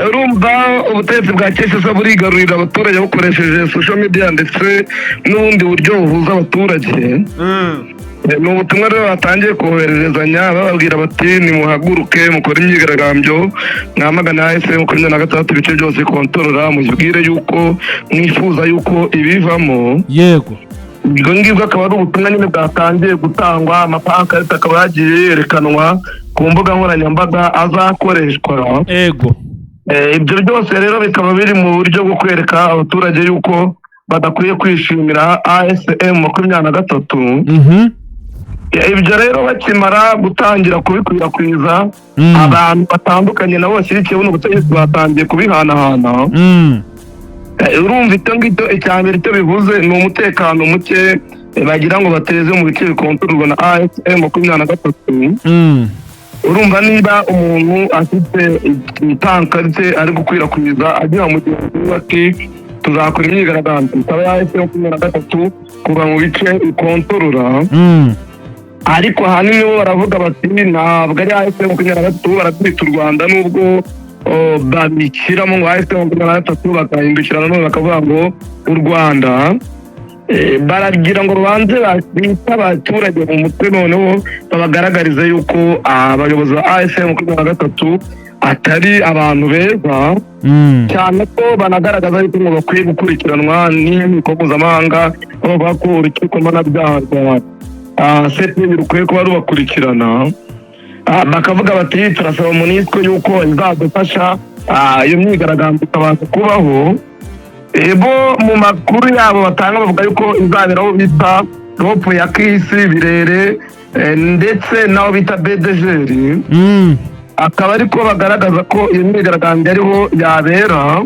Urumva ubutegetsi bwa Kinshasa burigarurira abaturage bukoresheje social media ndetse n'ubundi buryo buhuza abaturage. Ni ubutumwa rero batangiye kohererezanya, bababwira bati: "Nimuhaguruke mukore imyigaragambyo mwamagana AFC 26, ibice byose kontorora, mubwire yuko mwifuza yuko ibivamo." Ubwo ngibwo akaba ari ubutumwa nyine bwatangiye gutangwa, amapankarite akaba yagiye yerekanwa ku mbuga nkoranyambaga azakoreshwa. Ibyo byose rero bikaba biri mu buryo bwo kwereka abaturage yuko badakwiye kwishimira AFC 23. Ibyo rero bakimara gutangira kubikwirakwiza, abantu batandukanye nabo bashyigikiye buno butegetsi batangiye kubihanahana. Urumva icyo ngicyo, icya mbere icyo bivuze ni umutekano muke bagira ngo bateze mu bice bikontororwa na AFC 23. Urumva niba umuntu afite ipankarite ari gukwirakwiza agira mugenzi we ati: "Tuzakora imyigaragambyo ikaba ya AFC 23 kuva mu bice ikontorora." Ariko ahanini bo baravuga bati ntabwo ari AFC 23, baratwita u Rwanda, nubwo babishyiramo ngo AFC 23, bakahindukira nanone bakavuga ngo u Rwanda. Baragira ngo babanze bite abaturage mu mutwe, noneho babagaragarize yuko abayobozi ba AFC 23 atari abantu beza, cyane ko banagaragaza yuko ngo bakwiye gukurikiranwa n'inkiko mpuzamahanga, bavuga ko urukiko mpanabyaha rwa CPI rukwiye kuba rubakurikirana. Bakavuga bati: "Turasaba MONUSCO yuko izadufasha iyo myigaragambyo ikabasha kubaho." Bo mu makuru yabo batanga bavuga yuko izabera aho bita rond-point ya Kisi Birere, ndetse n'aho bita Bedejeri, akaba ariko bagaragaza ko iyo myigaragambyo ariho yabera.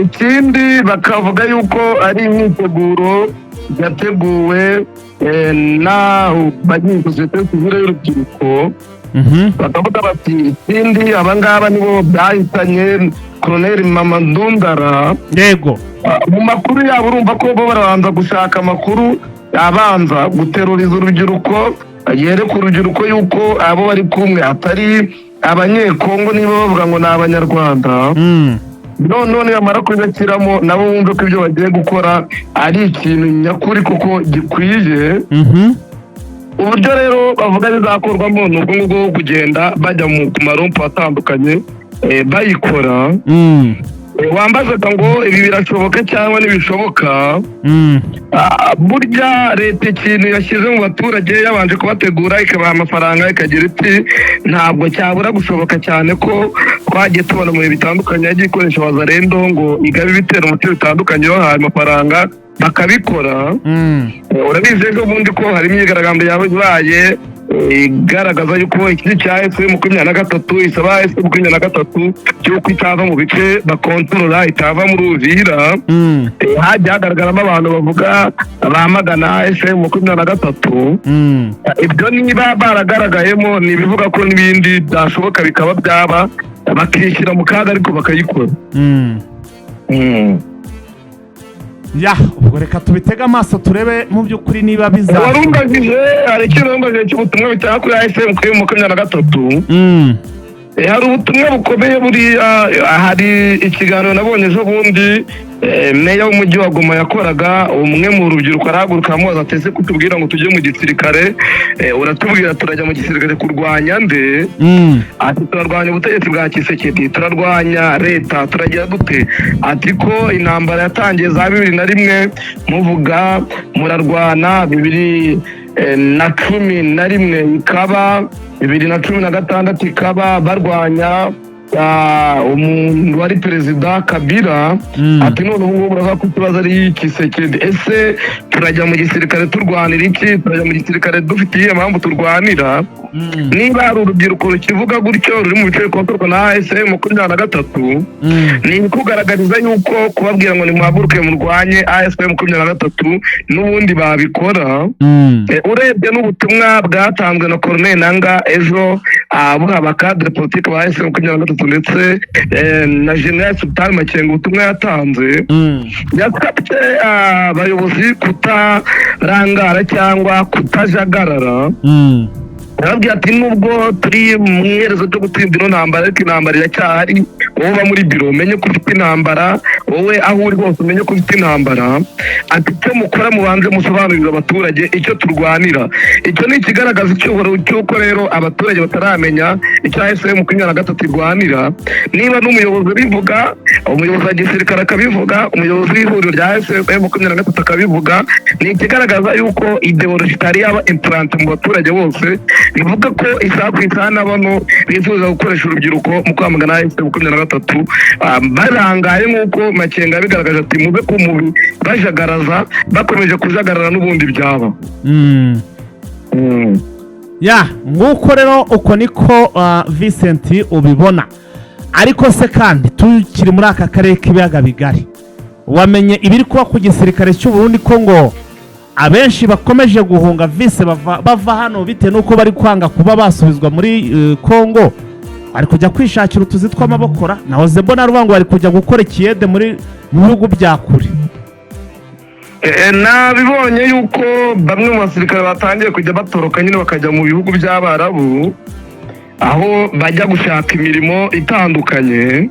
Ikindi bakavuga yuko ari imyiteguro yateguwe na bagize sosiyete sivile y'urubyiruko. Bakavuga bati ikindi abangaba nibo byahitanye Colonel Mama Ndundara. Mu makuru yabo urumva ko bo barabanza gushaka amakuru, abanza guteruriza urubyiruko, yereka urubyiruko yuko abo bari kumwe atari Abanyekongo, niba bavuga ngo ni Abanyarwanda. Noneho nibamara kubibashyiramo, nabo bumve ko ibyo bagiye gukora ari ikintu nyakuri kuko gikwiye. Uburyo rero bavuga bizakorwamo ni ubwo ngubwo bwo kugenda bajya ku ma rond-point atandukanye, bayikora. Wambazaga ngo ibi birashoboka cyangwa ntibishoboka? Burya leta ikintu yashyize mu baturage yabanje kubategura, ikabaha amafaranga, ikagira iti ntabwo cyabura gushoboka, cyane ko twagiye tubona mu bihe bitandukanye yagiye ikoresha Wazalendo ngo igabe ibitero mu bice bitandukanye, bahaye amafaranga bakabikora. Urabizi ejo bundi ko hari imyigaragambyo yabaye, igaragaza yuko iki cya M23 isaba M23 cy'uko itava mu bice bakontorora, itava muri Uvira. Hagiye hagaragaramo abantu bavuga bamagana M23. Ibyo niba baragaragayemo ni ibivuga ko n'ibindi byashoboka bikaba byaba, bakishyira mu kaga ariko bakayikora. Ya, ubwo reka tubitege amaso turebe mu by'ukuri niba biza. Warumbajije, hari ikintu warumbajije cy'ubutumwa bitanga kuri AFC 23. Hari ubutumwa bukomeye buriya. Hari ikiganiro nabonye ejo bundi, meya w'umujyi wa Goma yakoraga, umwe mu rubyiruko arahaguruka amubaza ati: "Ese kutubwira ngo tujye mu gisirikare, uratubwira turajya mu gisirikare kurwanya nde?" Ati: "Turarwanya ubutegetsi bwa Tshisekedi, turarwanya leta, turagira dute?" Ati: "Ko intambara yatangiye za 2001 muvuga murarwana, 2011 ikaba, 2016 ikaba, barwanya umuntu wari perezida Kabila." Ati: "None ubu ngubu muravuga ko ikibazo ari Tshisekedi, ese turajya mu gisirikare turwanira iki? Turajya mu gisirikare dufite iyihe mpamvu turwanira?" Niba hari urubyiruko rukivuga gutyo ruri mu bice bikontorwa na AFC 23, ni ikugaragariza yuko kubabwira ngo nimuhaguruke murwanye AFC 23 n'ubundi babikora. Urebye n'ubutumwa bwatanzwe na Corneille Nanga ejo, buha aba cadres politiques ba AFC 23 ndetse na General Sultan Makenga, ubutumwa yatanze yasabye abayobozi kutarangara cyangwa kutajagarara. Yarababwiye ati: "Nubwo turi mu iherezo ryo gutsinda ino ntambara, ariko intambara iracyahari. Wowe uba muri biro umenye ko ufite intambara, wowe aho uri hose umenye ko ufite intambara." Ati: "Icyo mukora, mubanze musobanurire abaturage icyo turwanira." Icyo ni ikigaragaza icyubahiro cy'uko rero abaturage bataramenya icyo AFC 23 irwanira. Niba n'umuyobozi ubivuga, umuyobozi wa gisirikare akabivuga, umuyobozi w'ihuriro rya AFC 23 akabivuga, ni ikigaragaza yuko idéologie itari yaba implantée mu baturage bose. Bivuga ko isaha ku isaha na bano bifuza gukoresha urubyiruko mu kwamagana AFC 23, barangaye nk'uko Makenga yabigaragaje ati: "Muve ku mubi bajagaraza." Bakomeje kujagarara n'ubundi byaba. Ya, nguko rero, uko niko Vincent ubibona. Ariko se kandi tukiri muri aka karere k'ibiyaga bigari, wamenye ibiri kuba ku gisirikare cy'u Burundi, ko ngo abenshi bakomeje guhunga vise bava hano bitewe n'uko bari kwanga kuba basubizwa muri Congo, bari kujya kwishakira utuzi tw'amabokora? Nahoze mbona ruvuga ngo bari kujya gukora ikiyede muri mu bihugu bya kure. Nabibonye yuko bamwe mu basirikare batangiye kujya batoroka nyine bakajya mu bihugu by'Abarabu, aho bajya gushaka imirimo itandukanye.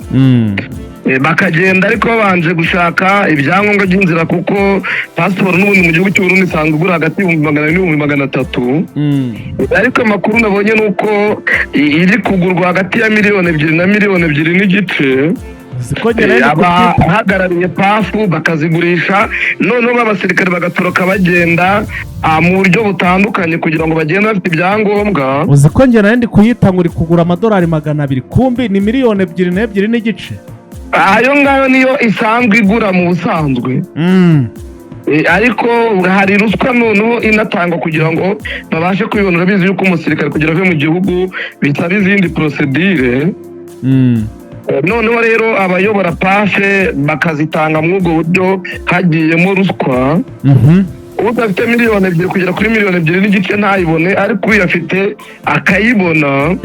Bakagenda ariko babanje gushaka ibyangombwa by'inzira, kuko pasiporo n'ubundi mu gihugu cy'u Burundi isanzwe igura hagati y'ibihumbi 200 n'ibihumbi 300. Ariko amakuru nabonye ni uko iri kugurwa hagati ya miliyoni 2 na miliyoni 2.5. Ziko ngera ni kubyita. Abahagarariye pafu bakazigurisha, noneho b'abasirikare bagatoroka bagenda mu buryo butandukanye kugira ngo bagende bafite ibyangombwa. Uzi ko ngera ndi kuyita ngo uri kugura amadolari 200, kumbi ni miliyoni 2 n'ebyiri n'igice. Ayo ngayo niyo isanzwe igura mu busanzwe. Ariko hari ruswa noneho inatangwa kugira ngo babashe kwibona. Urabizi yuko umusirikare kugira ave mu gihugu bisaba izindi procédure. Noneho rero abayobora PAF bakazitanga muri ubwo buryo hagiyemo ruswa. Udafite 2 miliyoni kugera kuri 2.5 miliyoni ntayibone, ariko uyafite akayibona.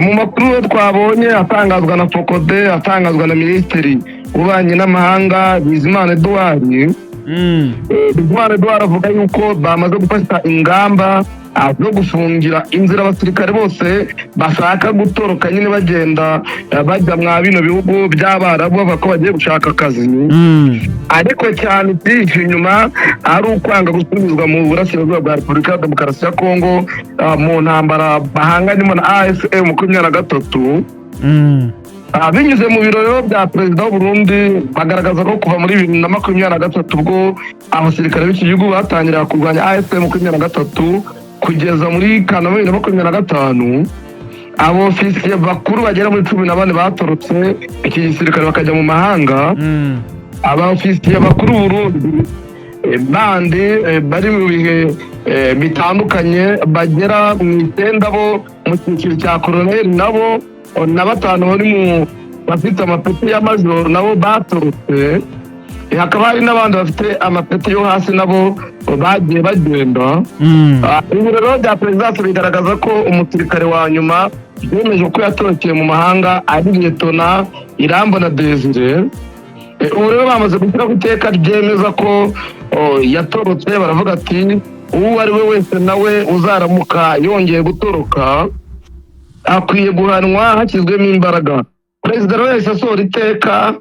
Mu makuru twabonye atangazwa na FOCODE, atangazwa na Minisitiri w'Ububanyi n'Amahanga Bizimana Edouard, Bizimana Edouard avuga yuko bamaze gufata ingamba zo gufungira inzira abasirikare bose bashaka gutoroka nyine bagenda, bajya mwa bino bihugu by'Abarabu, bavuga ko bagiye gushaka akazi, ariko cyane byinshi inyuma ari ukwanga gusubizwa mu burasirazuba bwa Repubulika ya Demokarasi ya Kongo, mu ntambara bahanganyemo na AFC M23. Binyuze mu biro rero bya perezida w'u Burundi, bagaragaza ko kuva muri 2023, ubwo abasirikare b'iki gihugu batangiraga kurwanya AFC M23, kugeza muri Kanama 2025, abofisiye bakuru bagera muri 14 batorotse iki gisirikare bakajya mu mahanga. Abofisiye bakuru b'u Burundi bandi bari mu bihe bitandukanye bagera mu 9 bo mu cyiciro cya koroneri, nabo na batanu bari mu bafite amapeti ya majoro nabo batorotse. Hakaba hari n'abandi bafite amapeti yo hasi nabo bagiye bagenda. Ibiro rero bya perezidansi bigaragaza ko umusirikare wa nyuma yemeje ko yatorokeye mu mahanga ari Liyetona Irambona Desire. Ubu rero bamaze gushyiraho iteka ryemeza ko yatorotse. Baravuga ati uwo ari we wese nawe uzaramuka yongeye gutoroka akwiye guhanwa hashyizwemo imbaraga. Perezida rero yahise asohora iteka,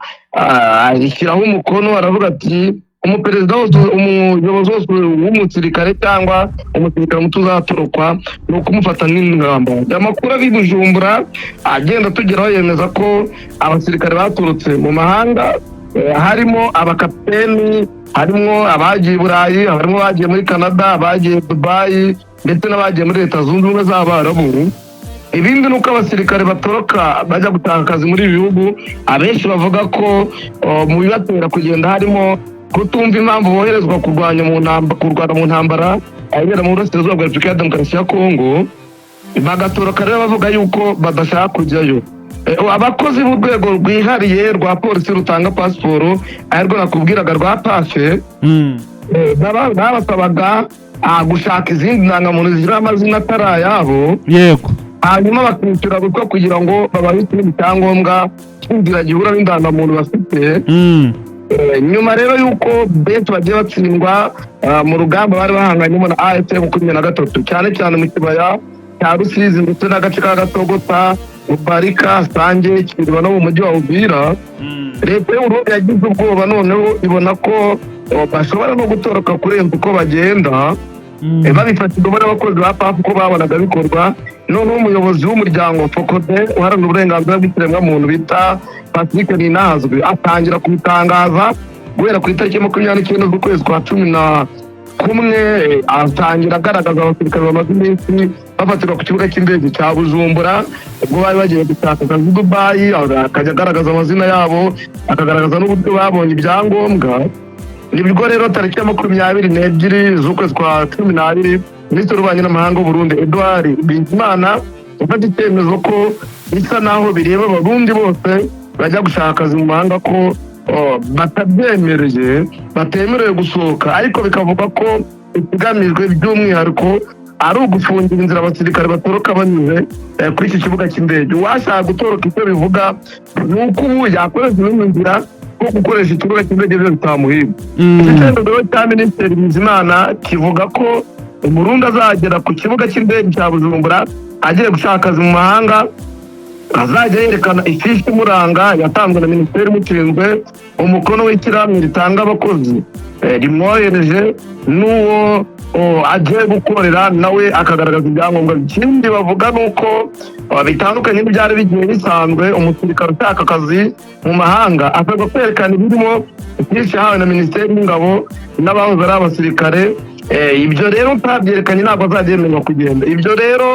arishyiraho umukono, aravuga ati umuperezida wose, umuyobozi wose w'umusirikare cyangwa umusirikare muto uzatorokwa ni ukumufata n'ingamba. Amakuru ari i Bujumbura agenda atugeraho yemeza ko abasirikare baturutse mu mahanga, harimo abakapiteni, harimo abagiye i Burayi, harimo abagiye muri Canada, abagiye Dubayi ndetse n'abagiye muri Leta Zunze Ubumwe z'Abarabu. Ibindi ni uko abasirikare batoroka bajya gutanga akazi muri ibi bihugu, abenshi bavuga ko mu bibatera kugenda harimo kutumva impamvu boherezwa kurwanya mu ntambara, kurwana mu ntambara ibera mu burasirazuba bwa Repubulika ya Demokarasi ya Kongo, bagatoroka rero bavuga yuko badashaka kujyayo. Abakozi b'urwego rwihariye rwa polisi rutanga pasiporo, arirwo nakubwiraga rwa PAF, babasabaga gushaka izindi ndangamuntu zishyiraho amazina atari ayabo, hanyuma bakishyura ruswa kugira ngo babahe ikindi cyangombwa cy'inzira gihura n'indangamuntu bafite. Nyuma rero y'uko benshi bagiye batsindwa mu rugamba bari bahanganyemo na AFC 23, cyane cyane mu kibaya cya Rusizi ndetse n'agace ka Gatogota, Rubarika, Sange, Kiriba no mu mujyi wa Uvira, leta y'u Burundi yagize ubwoba noneho ibona ko bashobora no gutoroka kurenza uko bagenda. Babifashijwemo n'abakozi ba PAF uko babonaga bikorwa. Noneho umuyobozi w'umuryango FOCODE uharanira uburenganzira bw'ikiremwamuntu bita Patrick Ninahazwe atangira kubitangaza guhera ku itariki 29 z'ukwezi kwa 11, atangira agaragaza abasirikare bamaze iminsi bafatirwa ku kibuga cy'indege cya Bujumbura ubwo bari bagiye gushaka akazi i Dubayi, akajya agaragaza amazina yabo, akagaragaza n'uburyo babonye ibyangombwa. Nibwo rero tariki ya 22 z'ukwezi kwa 12, Minisitiri w'Ububanyi n'Amahanga w'u Burundi Edouard Bizimana ufata icyemezo ko bisa naho bireba Abarundi bose bajya gushaka akazi mu mahanga, ko batabyemereye, batemerewe gusohoka, ariko bikavuga ko ikigamijwe by'umwihariko ari ugufungira inzira abasirikare batoroka banyuze kuri iki kibuga cy'indege. Uwashaka gutoroka, icyo bivuga ni uko ubu yakoresha izindi nzira, ko gukoresha ikibuga cy'indege byo bitamuhira. Iki cyemezo rero cya Minisitiri Bizimana kivuga ko Umurundi azagera ku kibuga cy'indege cya Bujumbura agiye gushaka akazi mu mahanga azajya yerekana ifishi imuranga yatanzwe na minisiteri imushinzwe, umukono w'ishyirahamwe ritanga abakozi rimwohereje, n'uwo agiye gukorera nawe akagaragaza ibyangombwa. Ikindi bavuga ni uko bitandukanye n'ibyari bigiye bisanzwe, umusirikare ushaka akazi mu mahanga asabwa kwerekana ibirimo ifishi yahawe na Minisiteri y'Ingabo n'abahoze ari abasirikare. Ibyo rero utabyerekanye ntabwo azajya yemererwa kugenda. Ibyo rero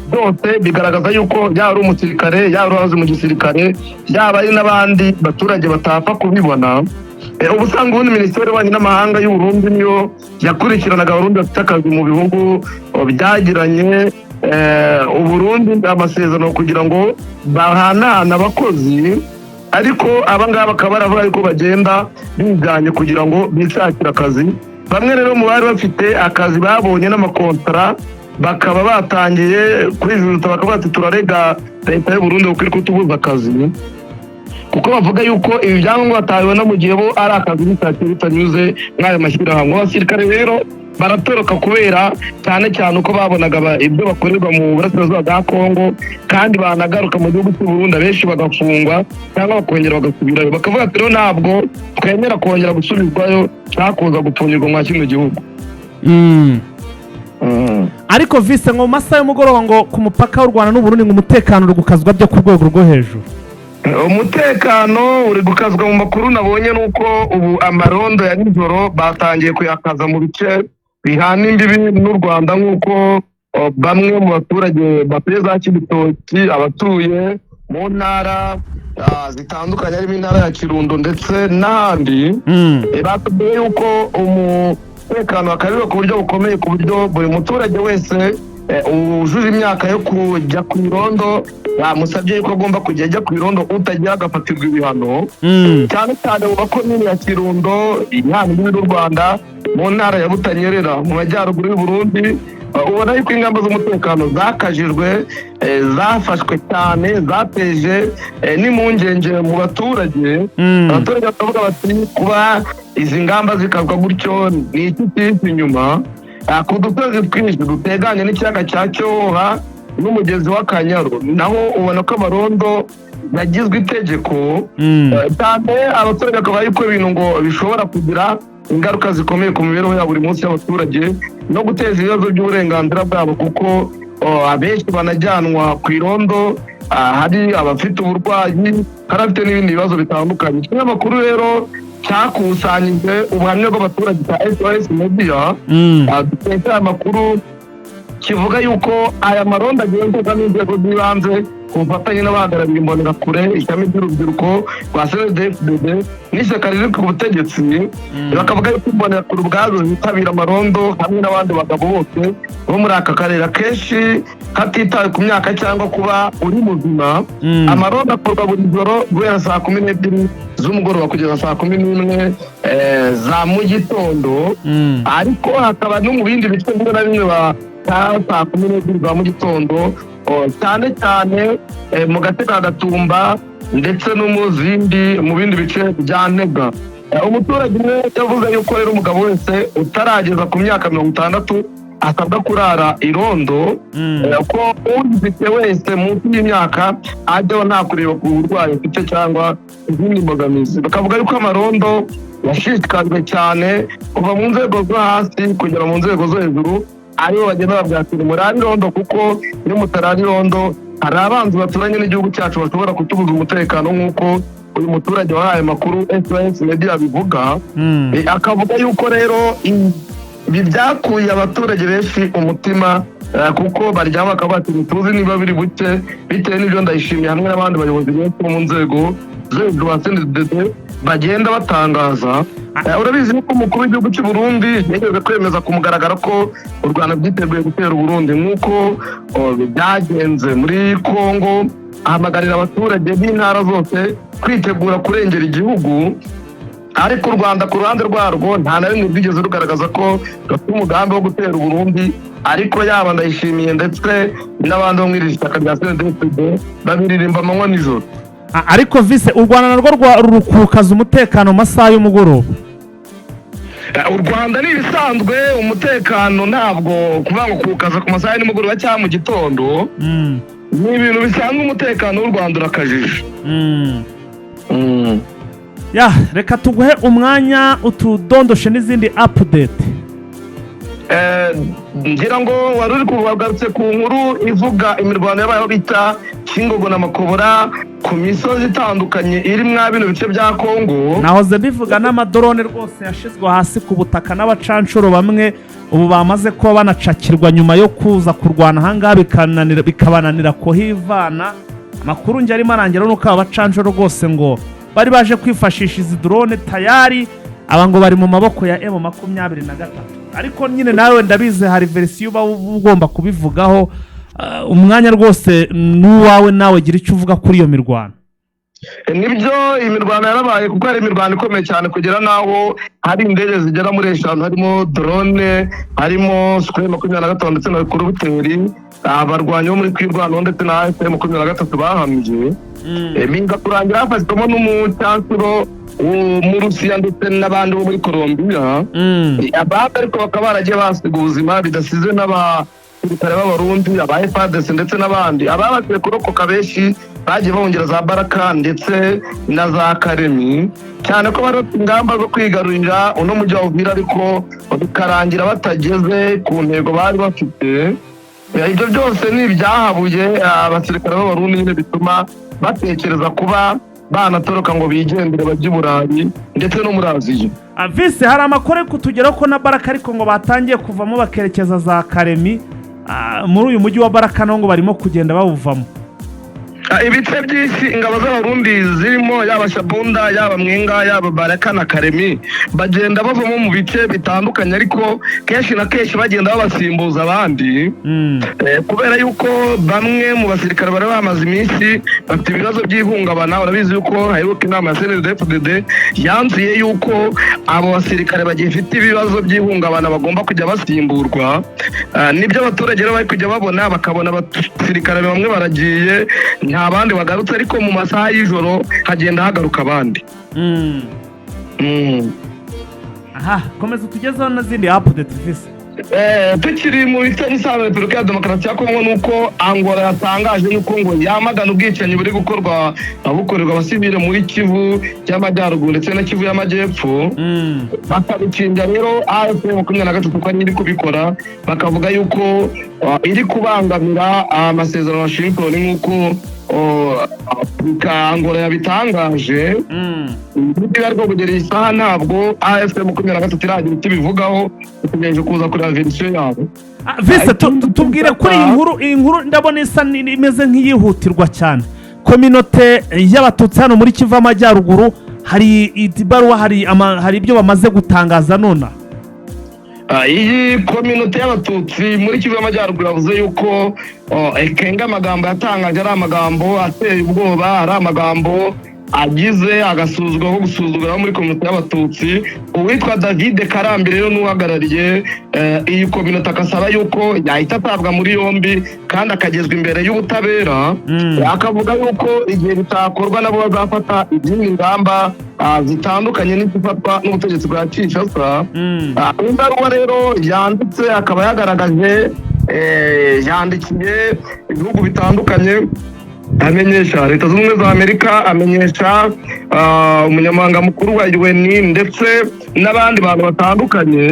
byose bigaragaza yuko yaba ari umusirikare, yaba ari uwahoze mu gisirikare, yaba ari n'abandi baturage batapfa kubibona. Ubu usanga ubundi Minisiteri y'Ububanyi n'Amahanga y'u Burundi niyo yakurikiranaga Abarundi bafite akazi mu bihugu byagiranye Uburundi amasezerano kugira ngo bahanahane abakozi, ariko abangaba bakaba baravuga yuko bagenda biganye kugira ngo bishakire akazi. Bamwe rero mu bari bafite akazi babonye n'amakontara bakaba batangiye kwijujuta, bakavuga ati: "Turarega leta y'u Burundi kuko iri kutubuza akazi," kuko bavuga yuko ibi byangombwa batabibona mu gihe bo ari akazi bishakiye bitanyuze mw'ayo mashyirahamwe. Abasirikare rero baratoroka kubera cyane cyane uko babonaga ibyo bakorerwa mu burasirazuba bwa Kongo, kandi banagaruka mu gihugu cy'u Burundi abenshi bagafungwa cyangwa bakongera bagasubirayo, bakavuga ati: "Rero ntabwo twemera kongera gusubizwayo cyangwa kuza gupfungirwa mwa kino gihugu." Ariko vise, ngo mu masaha y'umugoroba, ngo ku mupaka w'u Rwanda n'Uburundi, ngo umutekano uri gukazwa byo ku rwego rwo hejuru. Umutekano uri gukazwa. Mu makuru nabonye ni uko ubu amarondo ya nijoro batangiye kuyakaza mu bice bihana imbibi n'u Rwanda, nk'uko bamwe mu baturage batuye za Kibitoki, abatuye mu ntara zitandukanye harimo intara ya Kirundo ndetse n'ahandi, batubwiye yuko umutekano wakajijwe ku buryo bukomeye, ku buryo buri muturage wese wujuje imyaka yo kujya ku irondo bamusabye yuko agomba kujya ajya ku irondo, utagira agafatirwa ibihano, cyane cyane mu makomini ya Kirundo ihana imbibi n'u Rwanda, mu ntara ya Butanyerera mu majyaruguru y'u Burundi. Ubona yuko ingamba z'umutekano zakajijwe, zafashwe cyane, zateje n'impungenge mu baturage. Abaturage bakavuga bati: "Kuba izi ngamba zikazwa gutyo, ni iki kiri inyuma?" Ku dusozi twinshi duteganye n'ikiyaga cya Cyohoha n'umugezi w'Akanyaru naho ubona ko amarondo yagizwe itegeko cyane. Abaturage bakaba yuko ibintu ngo bishobora kugira ingaruka zikomeye ku mibereho ya buri munsi y'abaturage no guteza ibibazo by'uburenganzira bwabo, kuko abenshi banajyanwa ku irondo, hari abafite uburwayi, hari abafite n'ibindi bibazo bitandukanye. Ikinyamakuru rero cyakusanyije ubuhamya bw'abaturage cya SOS Media dukesha aya makuru kivuga yuko aya marondo agenzurwa n'inzego z'ibanze ku bufatanye n'abahagarariye Imbonerakure, ishami ry'urubyiruko rwa CNDD-FDD n'ishyaka riri ku butegetsi. Bakavuga yuko Imbonerakure ubwazo zitabira amarondo hamwe n'abandi bagabo bose bo muri aka karere, akenshi hatitawe ku myaka cyangwa kuba uri muzima. Amarondo akorwa buri joro guhera saa 12 z'umugoroba kugeza saa 11 za mu gitondo, ariko hakaba no mu bindi bice bimwe na bimwe bataha saa 12 za mu gitondo, cyane cyane mu gace ka Gatumba ndetse no mu zindi mu bindi bice bya Ntega. Umuturage umwe yavuze yuko rero umugabo wese utarageza ku myaka 60 asabwa kurara irondo, ko uyifite wese munsi y'imyaka ajyaho nta kureba ku burwayi afite cyangwa izindi mbogamizi. Bakavuga yuko amarondo yashishikajwe cyane kuva mu nzego zo hasi kugera mu nzego zo hejuru, aribo bagenda babwira ati: "Murare irondo, kuko iyo mutarara irondo hari abanzi baturanye n'igihugu cyacu bashobora kutubuza umutekano," nk'uko uyu muturage wahaye amakuru SOS Media abivuga. Akavuga yuko rero ibi byakuye abaturage benshi umutima, kuko baryama bakavuga bati: "Ntituzi niba biri buke," bitewe n'ibyo Ndayishimiye hamwe n'abandi bayobozi benshi bo mu nzego zo hejuru ba CNDD bagenda batangaza. Urabizi yuko umukuru w'igihugu cy'u Burundi yigeze kwemeza ku mugaragaro ko u Rwanda rwiteguye gutera Uburundi nk'uko byagenze muri Kongo, ahamagarira abaturage b'intara zose kwitegura kurengera igihugu. Ariko u Rwanda ku ruhande rwarwo nta na rimwe rwigeze rugaragaza ko rufite umugambi wo gutera Uburundi, ariko yaba Ndayishimiye ndetse n'abandi bo muri iri shyaka rya CNDD-FDD babiririmba amanywa nijoro. Ariko vise, u Rwanda narwo rukukaza umutekano mu masaha y'umugoroba. U Rwanda ni ibisanzwe, umutekano ntabwo kuvuga ngo kuwukaza ku masaha ya nimugoroba cyangwa mu gitondo ni ibintu bisanzwe. Umutekano w'u Rwanda urakajije. Ya, reka tuguhe umwanya utudondoshe n'izindi update. Ngira ngo wari uri kubagarutse ku nkuru ivuga imirwano yabayeho bita Kingogo na Makobora, ku misozi itandukanye iri mwa bino bice bya Kongo. Nahoze mbivuga, n'amadrone rwose yashizwe hasi ku butaka n'abacanshuro bamwe ubu bamaze kuba banacakirwa nyuma yo kuza kurwana ahangaha bikabananira kuhivana. Amakuru njye arimo arangira nuko aba bacanshuro rwose ngo bari baje kwifashisha izi drone, tayari aba ngo bari mu maboko ya M23. Ariko nyine nawe ndabizi hari version uba ugomba kubivugaho. Umwanya rwose n'uwawe, nawe gira icyo uvuga kuri iyo mirwano. Nibyo, imirwano yarabaye, kuko hari imirwano ikomeye cyane kugera n'aho hari indege zigera muri eshanu, harimo drone, harimo Sukhoi 25 ndetse na helicopter, abarwanyi bo muri Twirwaneho ndetse na AFC 23 bahambye. Biza kurangira hafashwemo n'umucancuro wo mu Rusiya ndetse n'abandi bo muri Colombia. Abandi ariko bakaba baragiye basiga ubuzima, bidasize n'abasirikare b'Abarundi, aba FARDC ndetse n'abandi. Ababashije kurokoka benshi bagiye bahungira za Baraka ndetse na za Karemi, cyane ko bari bafite ingamba zo kwigarurira uno mujyi wa Uvira, ariko bikarangira batageze ku ntego bari bafite. Ibyo byose ni ibyahabuye abasirikare b'Abarundi nyine, bituma batekereza kuba banatoroka ngo bigendere bajye i Burayi ndetse no muri Aziya. Vise, hari amakuru ari kutugeraho ko na Baraka ariko ngo batangiye kuvamo bakerekeza za Karemi. Muri uyu mujyi wa Baraka naho ngo barimo kugenda bawuvamo. Ibice byinshi ingabo z'Abarundi zirimo, yaba Shabunda, yaba Mwenga, yaba Baraka na Karemi, bagenda bavamo mu bice bitandukanye, ariko kenshi na kenshi bagenda babasimbuza abandi. Kubera yuko bamwe mu basirikare bari bamaze iminsi bafite ibibazo by'ihungabana. Urabizi yuko haheruka inama ya CNDD-FDD yanzuye yuko abo basirikare bagifite ibibazo by'ihungabana bagomba kujya basimburwa. Nibyo abaturage rero bari kujya babona, bakabona abasirikare bamwe baragiye, nta bandi bagarutse, ariko mu masaha y'ijoro hagenda hagaruka abandi. Aha, komeza utugezeho n'izindi update, Vise. Tukiri mu bice n'isano Repubulika ya Demokarasi ya Kongo, nuko Angola yatangaje yuko ngo yamagana ubwicanyi buri gukorwa, bukorerwa abasivile muri Kivu y'Amajyaruguru ndetse na Kivu y'Amajyepfo. Bakabishinja rero AFC 23 ko ari iri kubikora, bakavuga yuko iri kubangamira amasezerano ya Washington, nk'uko Afurika Angola yabitangaje. Niba ariko kugera iyi saha ntabwo AFC 23 iragira icyo ibivugaho, dutegereje kuza kureba version yabo. Vise, tubwire kuri iyi nkuru. Iyi nkuru ndabona isa imeze nk'iyihutirwa cyane. Communauté y'Abatutsi hano muri Kivu Amajyaruguru, hari ibaruwa, hari ibyo bamaze gutangaza nona. Iyi communauté y'Abatutsi muri Kivu y'Amajyaruguru yavuze yuko Ekenga amagambo yatangaje ari amagambo ateye ubwoba, ari amagambo agize agasuzuguro ko gusuzugura abo muri communauté y'Abatutsi. Uwitwa David Karambi rero n'uhagarariye iyi communauté, akasaba yuko yahita atabwa muri yombi kandi akagezwa imbere y'ubutabera. Akavuga yuko igihe bitakorwa nabo bazafata izindi ngamba zitandukanye n'izifatwa n'ubutegetsi bwa Kinshasa. Ibaruwa rero yanditse akaba yagaragaje, yandikiye ibihugu bitandukanye, amenyesha Leta Zunze Ubumwe za Amerika, amenyesha umunyamabanga mukuru wa UN ndetse n'abandi bantu batandukanye.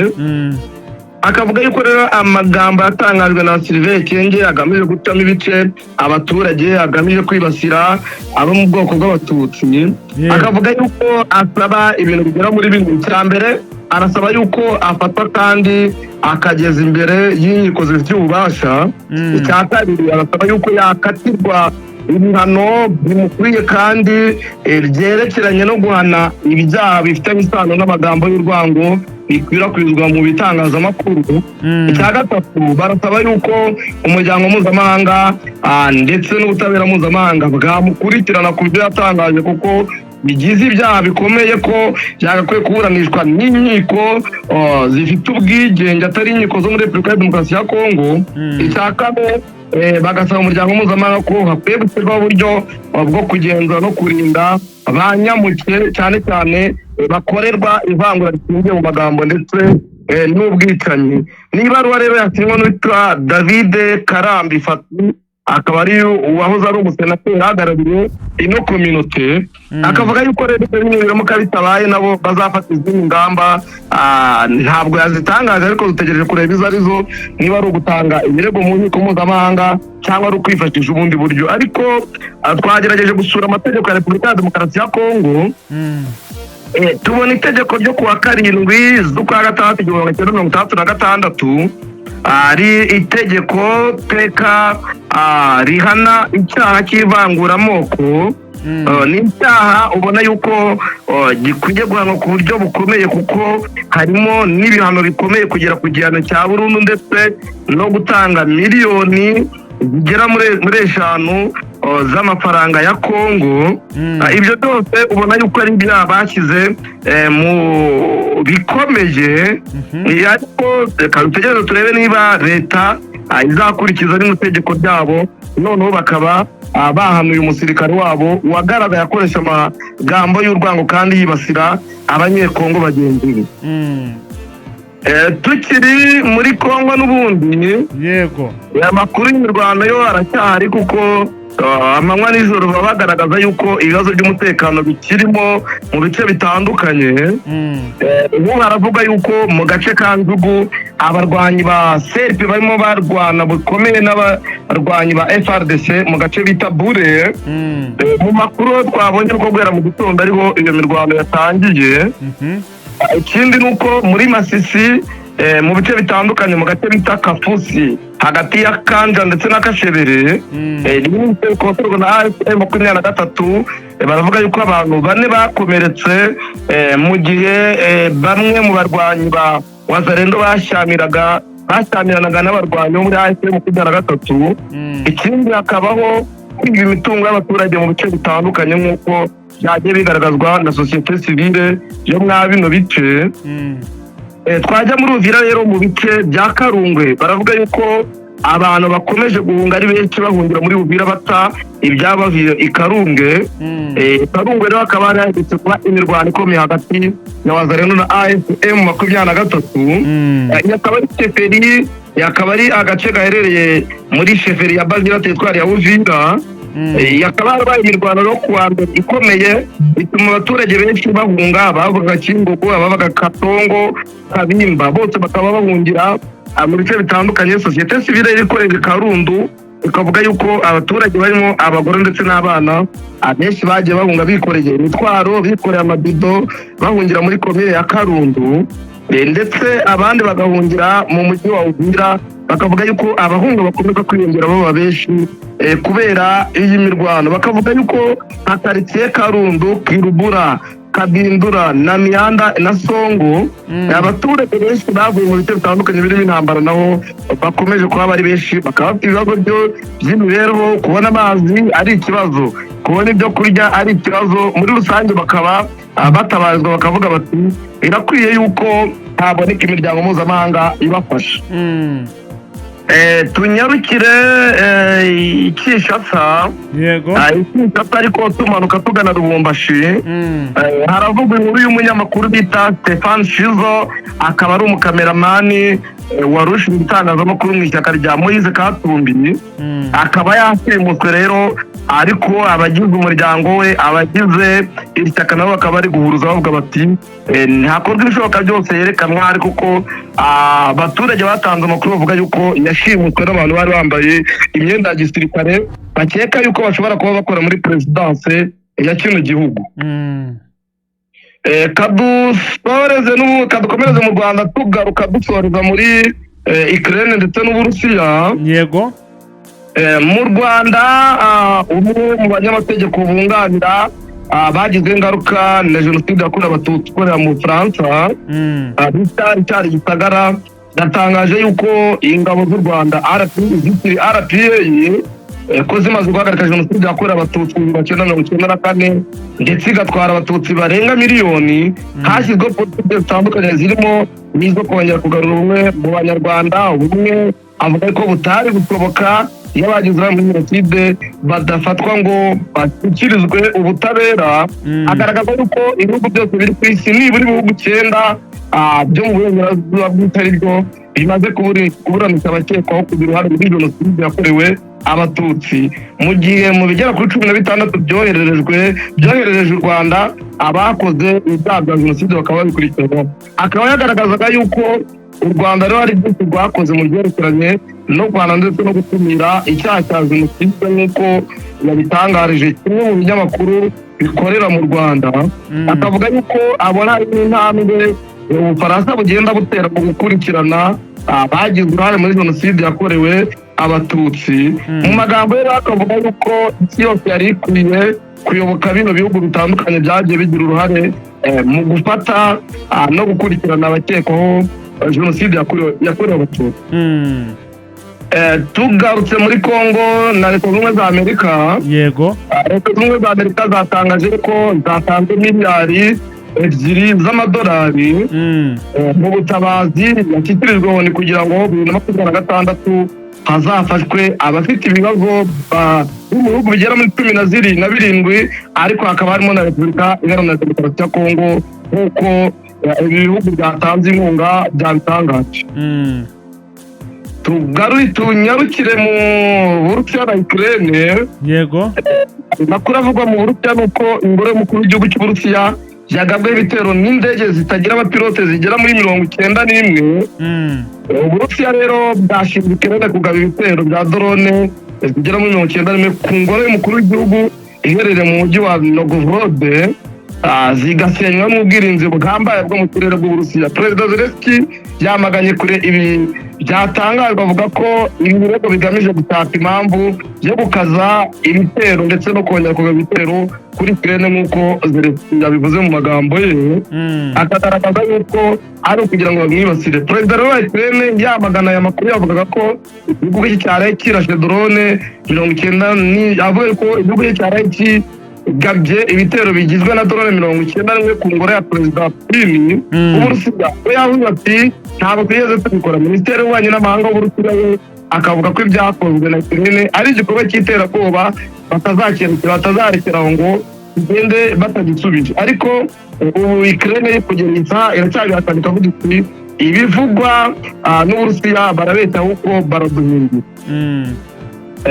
Akavuga yuko rero amagambo yatangajwe na Sylvain Ekenge agamije gucamo ibice abaturage, agamije kwibasira abo mu bwoko bw'Abatutsi. Akavuga yuko asaba ibintu bigera muri bine. Icya mbere, arasaba yuko afatwa kandi akageza imbere y'inkiko zibifitiye ububasha. Icya kabiri, arasaba yuko yakatirwa ibihano bimukwiye kandi byerekeranye no guhana ibyaha bifitanye isano n'amagambo y'urwango bikwirakwizwa mu bitangazamakuru. Icya gatatu, barasaba yuko umuryango mpuzamahanga ndetse n'ubutabera mpuzamahanga bwamukurikirana ku byo yatangaje, kuko bigize ibyaha bikomeye, ko byagakwiye kuburanishwa n'inkiko zifite ubwigenge, atari inkiko zo muri Repubulika ya Demokarasi ya Kongo. Icya kane, bagasaba umuryango mpuzamahanga ko hakwiye gushyirwaho uburyo bwo kugenzura no kurinda ba nyamuke, cyane cyane bakorerwa ivangura rishingiye mu magambo ndetse n'ubwicanyi. Ni ibaruwa rero yasinywe n'uwitwa David Karambi Fati. Akaba ari uwahoze ari umusenateri uhagarariye ino communauté, akavuga yuko rero ibyo bintu biramuka bitabaye nabo bazafata izindi ngamba. Ntabwo yazitangaje, ariko dutegereje kureba izo arizo, niba ari ugutanga ibirego mu nkiko mpuzamahanga cyangwa ari ukwifashisha ubundi buryo. Ariko twagerageje gusura amategeko ya Repubulika ya Demokarasi ya Kongo, tubona itegeko ryo kuwa 7 z'ukwa gatandatu 1966, ari itegeko teka rihana icyaha cy'ivanguramoko. Ni icyaha ubona yuko gikwiye guhanwa ku buryo bukomeye, kuko harimo n'ibihano bikomeye kugera ku gihano cya burundu ndetse no gutanga miliyoni zigera muri 5 z'amafaranga ya Kongo. Ibyo byose ubona yuko ari ibyaha bashyize mu bikomeye. Ariko reka dutegereze turebe niba leta izakurikiza rino tegeko ryabo, noneho bakaba bahanuye umusirikare wabo wagaragaye akoresha amagambo y'urwango kandi yibasira Abanyekongo bagenzi be. Tukiri muri Kongo n'ubundi, aya makuru y'imirwano yo aracyahari, kuko amanywa n'ijoro baba bagaragaza yuko ibibazo by'umutekano bikirimo mu bice bitandukanye. Ubu baravuga yuko mu gace ka Njugu abarwanyi ba CRP barimo barwana bikomeye n'abarwanyi ba FARDC mu gace bita Bure. Mu makuru twabonye ko guhera mu gitondo ariho iyo mirwano yatangiye. Ikindi ni uko muri Masisi, mu bice bitandukanye, mu gace bita Kafusi hagati ya Kanja ndetse na Kashebere, ni bikorwa na AFC 23, baravuga yuko abantu bane bakomeretse mu gihe bamwe mu barwanyi ba Wazalendo bashyamiranaga n'abarwanyi bo muri AFC 23. Ikindi, hakabaho kwiba imitungo y'abaturage mu bice bitandukanye, nk'uko byagiye bigaragazwa na sosiyete sivile yo mwa bino bice. Twajya muri Uvira rero, mu bice bya Karungwe, baravuga yuko abantu bakomeje guhunga ari benshi, bahungira muri Uvira bata ibyabaviye i Karunge. Karungwe rero hakaba hari haherutse kuba imirwano ikomeye hagati ya Wazalendo na AFC 23. Iyi akaba ari chefferie, akaba ari agace gaherereye muri chefferie ya Bagira, teritwari ya Uvira. Hakaba harabaye imirwano yo kuwa mbere ikomeye, bituma abaturage benshi bahunga, bavuga Kingogo, ababaga Katongo, Kabimba, bose bakaba bahungira mu bice bitandukanye. Sosiyete sivile ikorera i Karundu ikavuga yuko abaturage barimo abagore ndetse n'abana abenshi bagiye bahunga bikoreye imitwaro, bikoreye amabido, bahungira muri komine ya Karundu, ndetse abandi bagahungira mu mujyi wa Uvira. Bakavuga yuko abahunga bakomeza kwiyongera baba benshi kubera iyi mirwano. Bakavuga yuko nka karitsiye Karundu, Kirubura, Kabindura na Miyanda na Songo, abaturage benshi bavuye mu bice bitandukanye birimo intambara naho bakomeje kuba bari benshi, bakaba bafite ibibazo by'imibereho, kubona amazi ari ikibazo, kubona ibyo kurya ari ikibazo. Muri rusange bakaba batabarizwa, bakavuga bati birakwiye yuko haboneka imiryango mpuzamahanga ibafasha. Tunyarukire i Kinshasa. I Kinshasa, ariko tumanuka tugana Lubumbashi, haravugwa inkuru y'umunyamakuru bita Stefan Shizo, akaba ari umukameramani wari ushinzwe itangazamakuru mu ishyaka rya Moise Katumbi, akaba yashimuswe rero. Ariko abagize umuryango we, abagize iri shyaka nabo bakaba bari guhuruza bavuga bati ntakorwa ibishoboka byose yerekanwa, ariko ko abaturage batanze amakuru bavuga yuko yashimuswe n'abantu bari bambaye imyenda ya gisirikare, bakeka yuko bashobora kuba bakora muri perezidanse ya kino gihugu. Kadusoreze n'ubu, kadukomereze mu Rwanda, tugaruka dusoreza muri Ukraine ndetse n'Uburusiya. Mu Rwanda, umwe mu banyamategeko bunganira bagizweho ingaruka na jenoside yakorewe Abatutsi ukorera mu Bufaransa, bita Richard Gisagara, yatangaje yuko ingabo z'u Rwanda RPA ko zimaze guhagarika jenoside yakorewe Abatutsi mu 1994 ndetse igatwara Abatutsi barenga miliyoni, hashyizweho politiki zitandukanye zirimo n'izo kongera kugarura ubumwe mu Banyarwanda. Ubumwe avuga ko butari gushoboka iyo abagize uruhare muri jenoside badafatwa ngo bashyikirizwe ubutabera. Agaragaza yuko ibihugu byose biri ku isi, nibura ibihugu 9 byo mu burengerazuba bw'isi, ari byo bimaze kuburanisha abakekwaho kugira uruhare muri jenoside yakorewe Abatutsi, mu gihe mu bigera kuri 16 byoherereje u Rwanda, abakoze ibyaha bya jenoside bakaba babikurikiranwa. Akaba yagaragazaga yuko u Rwanda rero hari byinshi rwakoze mu byerekeranye no guhana ndetse no gukumira icyaha cya jenoside, nk'uko yabitangarije kimwe mu binyamakuru bikorera mu Rwanda. Akavuga yuko abona harimo intambwe Ubufaransa bugenda butera mu gukurikirana abagize uruhare muri jenoside yakorewe Abatutsi. Mu magambo ye rero akavuga yuko isi yose yari ikwiye kuyoboka bino bihugu bitandukanye byagiye bigira uruhare mu gufata no gukurikirana abakekwaho jenoside yakorewe Abatutsi. Tugarutse muri Congo na Leta Zunze Ubumwe za Amerika, Leta Zunze Ubumwe za Amerika zatangaje ko zatanze miliyari 2 z'amadolari mu butabazi yashyikirijwe Loni kugira ngo 2026 hazafashwe abafite ibibazo bo mu bihugu bigera muri cumi na ziri na birindwi, ariko hakaba harimo na Repubulika Iharanira Demokarasi ya Kongo, nk'uko ibi bihugu byatanze inkunga byabitangaje. Tugarure tunyarukire mu Burusiya na Ukraine. Amakuru avugwa mu Burusiya ni uko ingoro y'umukuru w'igihugu cy'Uburusiya yagabweho ibitero n'indege zitagira abapilote zigera muri 91. Uburusiya rero bwashinzwe Ukraine kugaba ibitero bya drone zigera muri 91 ku ngoro y'umukuru w'igihugu iherereye mu mujyi wa Novgorod, zigasenywa n'ubwirinzi buhambaye bwo mu kirere bw'Uburusiya. Perezida Zelensky yamaganye kure ibi byatangajwe, avuga ko ibi birego bigamije gutaka impamvu yo gukaza ibitero ndetse no kongera kugaba ibitero kuri Ukraine, nk'uko Zelensky yabivuze mu magambo ye, akagaragaza yuko ari ukugira ngo bamwibasire. Perezida rero wa Ukraine yamagana aya makuru, yavugaga ko igihugu cye cyaraye kirashe drone 90 avuga ko igihugu cye cyaraye kigabye ibitero bigizwe na drone 91 ku ngoro ya Perezida Putin w'Uburusiya. We yavuze ati: "Ntabwo twigeze tubikora." Minisiteri y'Ububanyi n'Amahanga w'Uburusiya we akavuga ko ibyakozwe na Ukraine ari igikorwa cy'iterabwoba batazarekera aho ngo bigende batagisubije. Ariko ubu Ukraine iri kugeza iracyabihakana, ikavuga iti: "Ibivugwa n'Uburusiya barabeshya, ahubwo baraduhindura."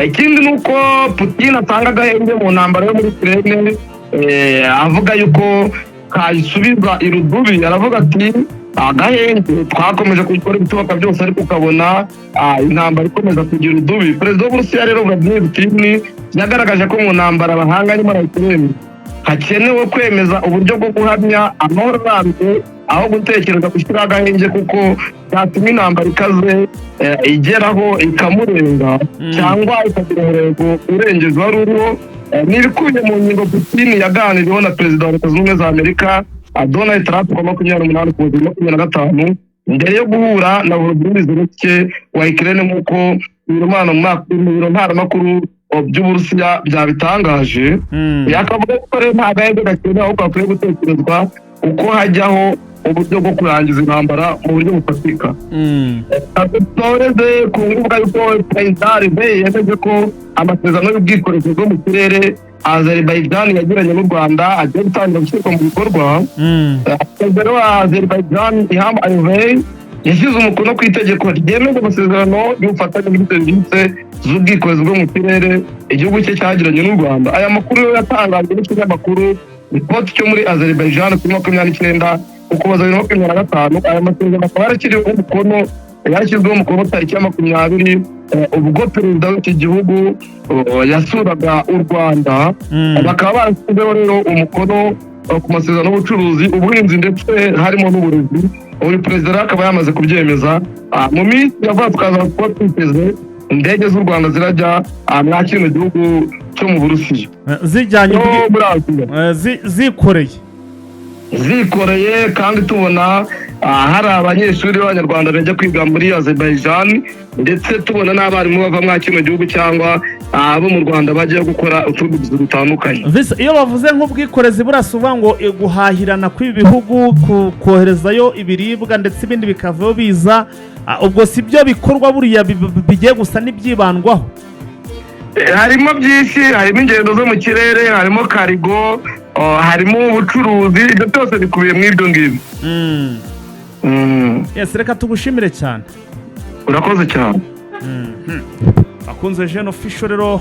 Ikindi ni uko Putin atanga agahenge mu ntambara yo muri Ukraine, avuga yuko kayisubiza irudubi. Aravuga ati: "Agahenge twakomeje gukora ibishoboka byose, ariko ukabona intambara ikomeza kugira udubi." Perezida w'Uburusiya rero Vladimir Putin yagaragaje ko mu ntambara bahanganyemo na Ukraine hakenewe kwemeza uburyo bwo guhamya amahoro arambye aho gutekereza gushyiraho agahenge, kuko byatuma intambara ikaze igeraho ikamurenga cyangwa ikagira umurego urengeje wari uriho. Ni ibikubiye mu ngingo Putin yaganiriyeho na Perezida wa Leta Zunze Ubumwe za Amerika Donald Trump ku wa 28 Ukuboza 2025, mbere yo guhura na Volodymyr Zelensky wa Ukraine, nk'uko mu biro ntaramakuru by'Uburusiya byabitangaje. Yakavuga ko rero nta gahenge gakenewe, ahubwo hakwiye gutekerezwa uko hajyaho uburyo bwo kurangiza intambara mu buryo bufatika. Dusoreze ku nguvuga yuko Perezida Aliyev yemeje ko amasezerano y'ubwikorezi bwo mu kirere Azerbaijan yagiranye n'u Rwanda agiye gutangira gushyirwa mu bikorwa. Perezida wa Azerbaijan Ilham Aliyev yashyize umukono ku itegeko ryemeza amasezerano y'ubufatanye muri serivisi z'ubwikorezi bwo mu kirere igihugu cye cyagiranye n'u Rwanda. Aya makuru yo yatangajwe n'ikinyamakuru Report cyo muri Azerbaijan kuri 29 Ukuboza 2025. Aya masezerano akaba yarashyiriweho umukono yarashyizweho umukono tariki ya 20, ubwo perezida w'iki gihugu yasuraga u Rwanda. Bakaba barashyizeho rero umukono ku masezerano y'ubucuruzi, ubuhinzi ndetse harimo n'uburezi. Uyu perezida rero akaba yamaze kubyemeza. Mu minsi ya vuba tukaza kuba twiteze indege z'u Rwanda zirajya mwa kino gihugu cyo mu Burusiya, zijyanye no muri Aziya, zikoreye. Zikoreye. Kandi tubona hari abanyeshuri b'Abanyarwanda bajya kwiga muri Azerbaijan, ndetse tubona n'abarimu bava mwa kino gihugu cyangwa abo mu Rwanda bajya gukora utundi tuzi dutandukanye. Visa, iyo bavuze nk'ubwikorezi burasa uvuga ngo guhahirana kw'ibi bihugu, koherezayo ibiribwa ndetse ibindi bikavayo biza, ubwo si byo bikorwa buriya bigiye gusa n'ibyibandwaho? Harimo byinshi, harimo ingendo zo mu kirere, harimo cargo, harimo ubucuruzi, ibyo byose bikubiye muri ibyo ngibyo. Yes, reka tugushimire cyane. Urakoze cyane. Akunze Jene Official rero,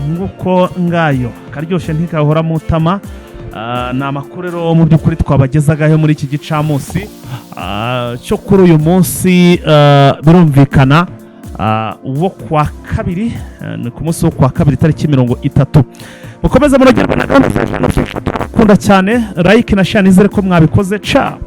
nk'uko ngayo karyoshye ntikahora mu itama. Ni amakuru rero mu by'ukuri twabagezagaho muri iki gicamunsi cyo kuri uyu munsi, birumvikana, wo kwa kabiri, ni ku munsi wo kwa kabiri, tariki 30. Mukomeze munogerwa na gahunda za Jene Official, turabakunda cyane. Like na share, nizere ko mwabikoze. Ciao.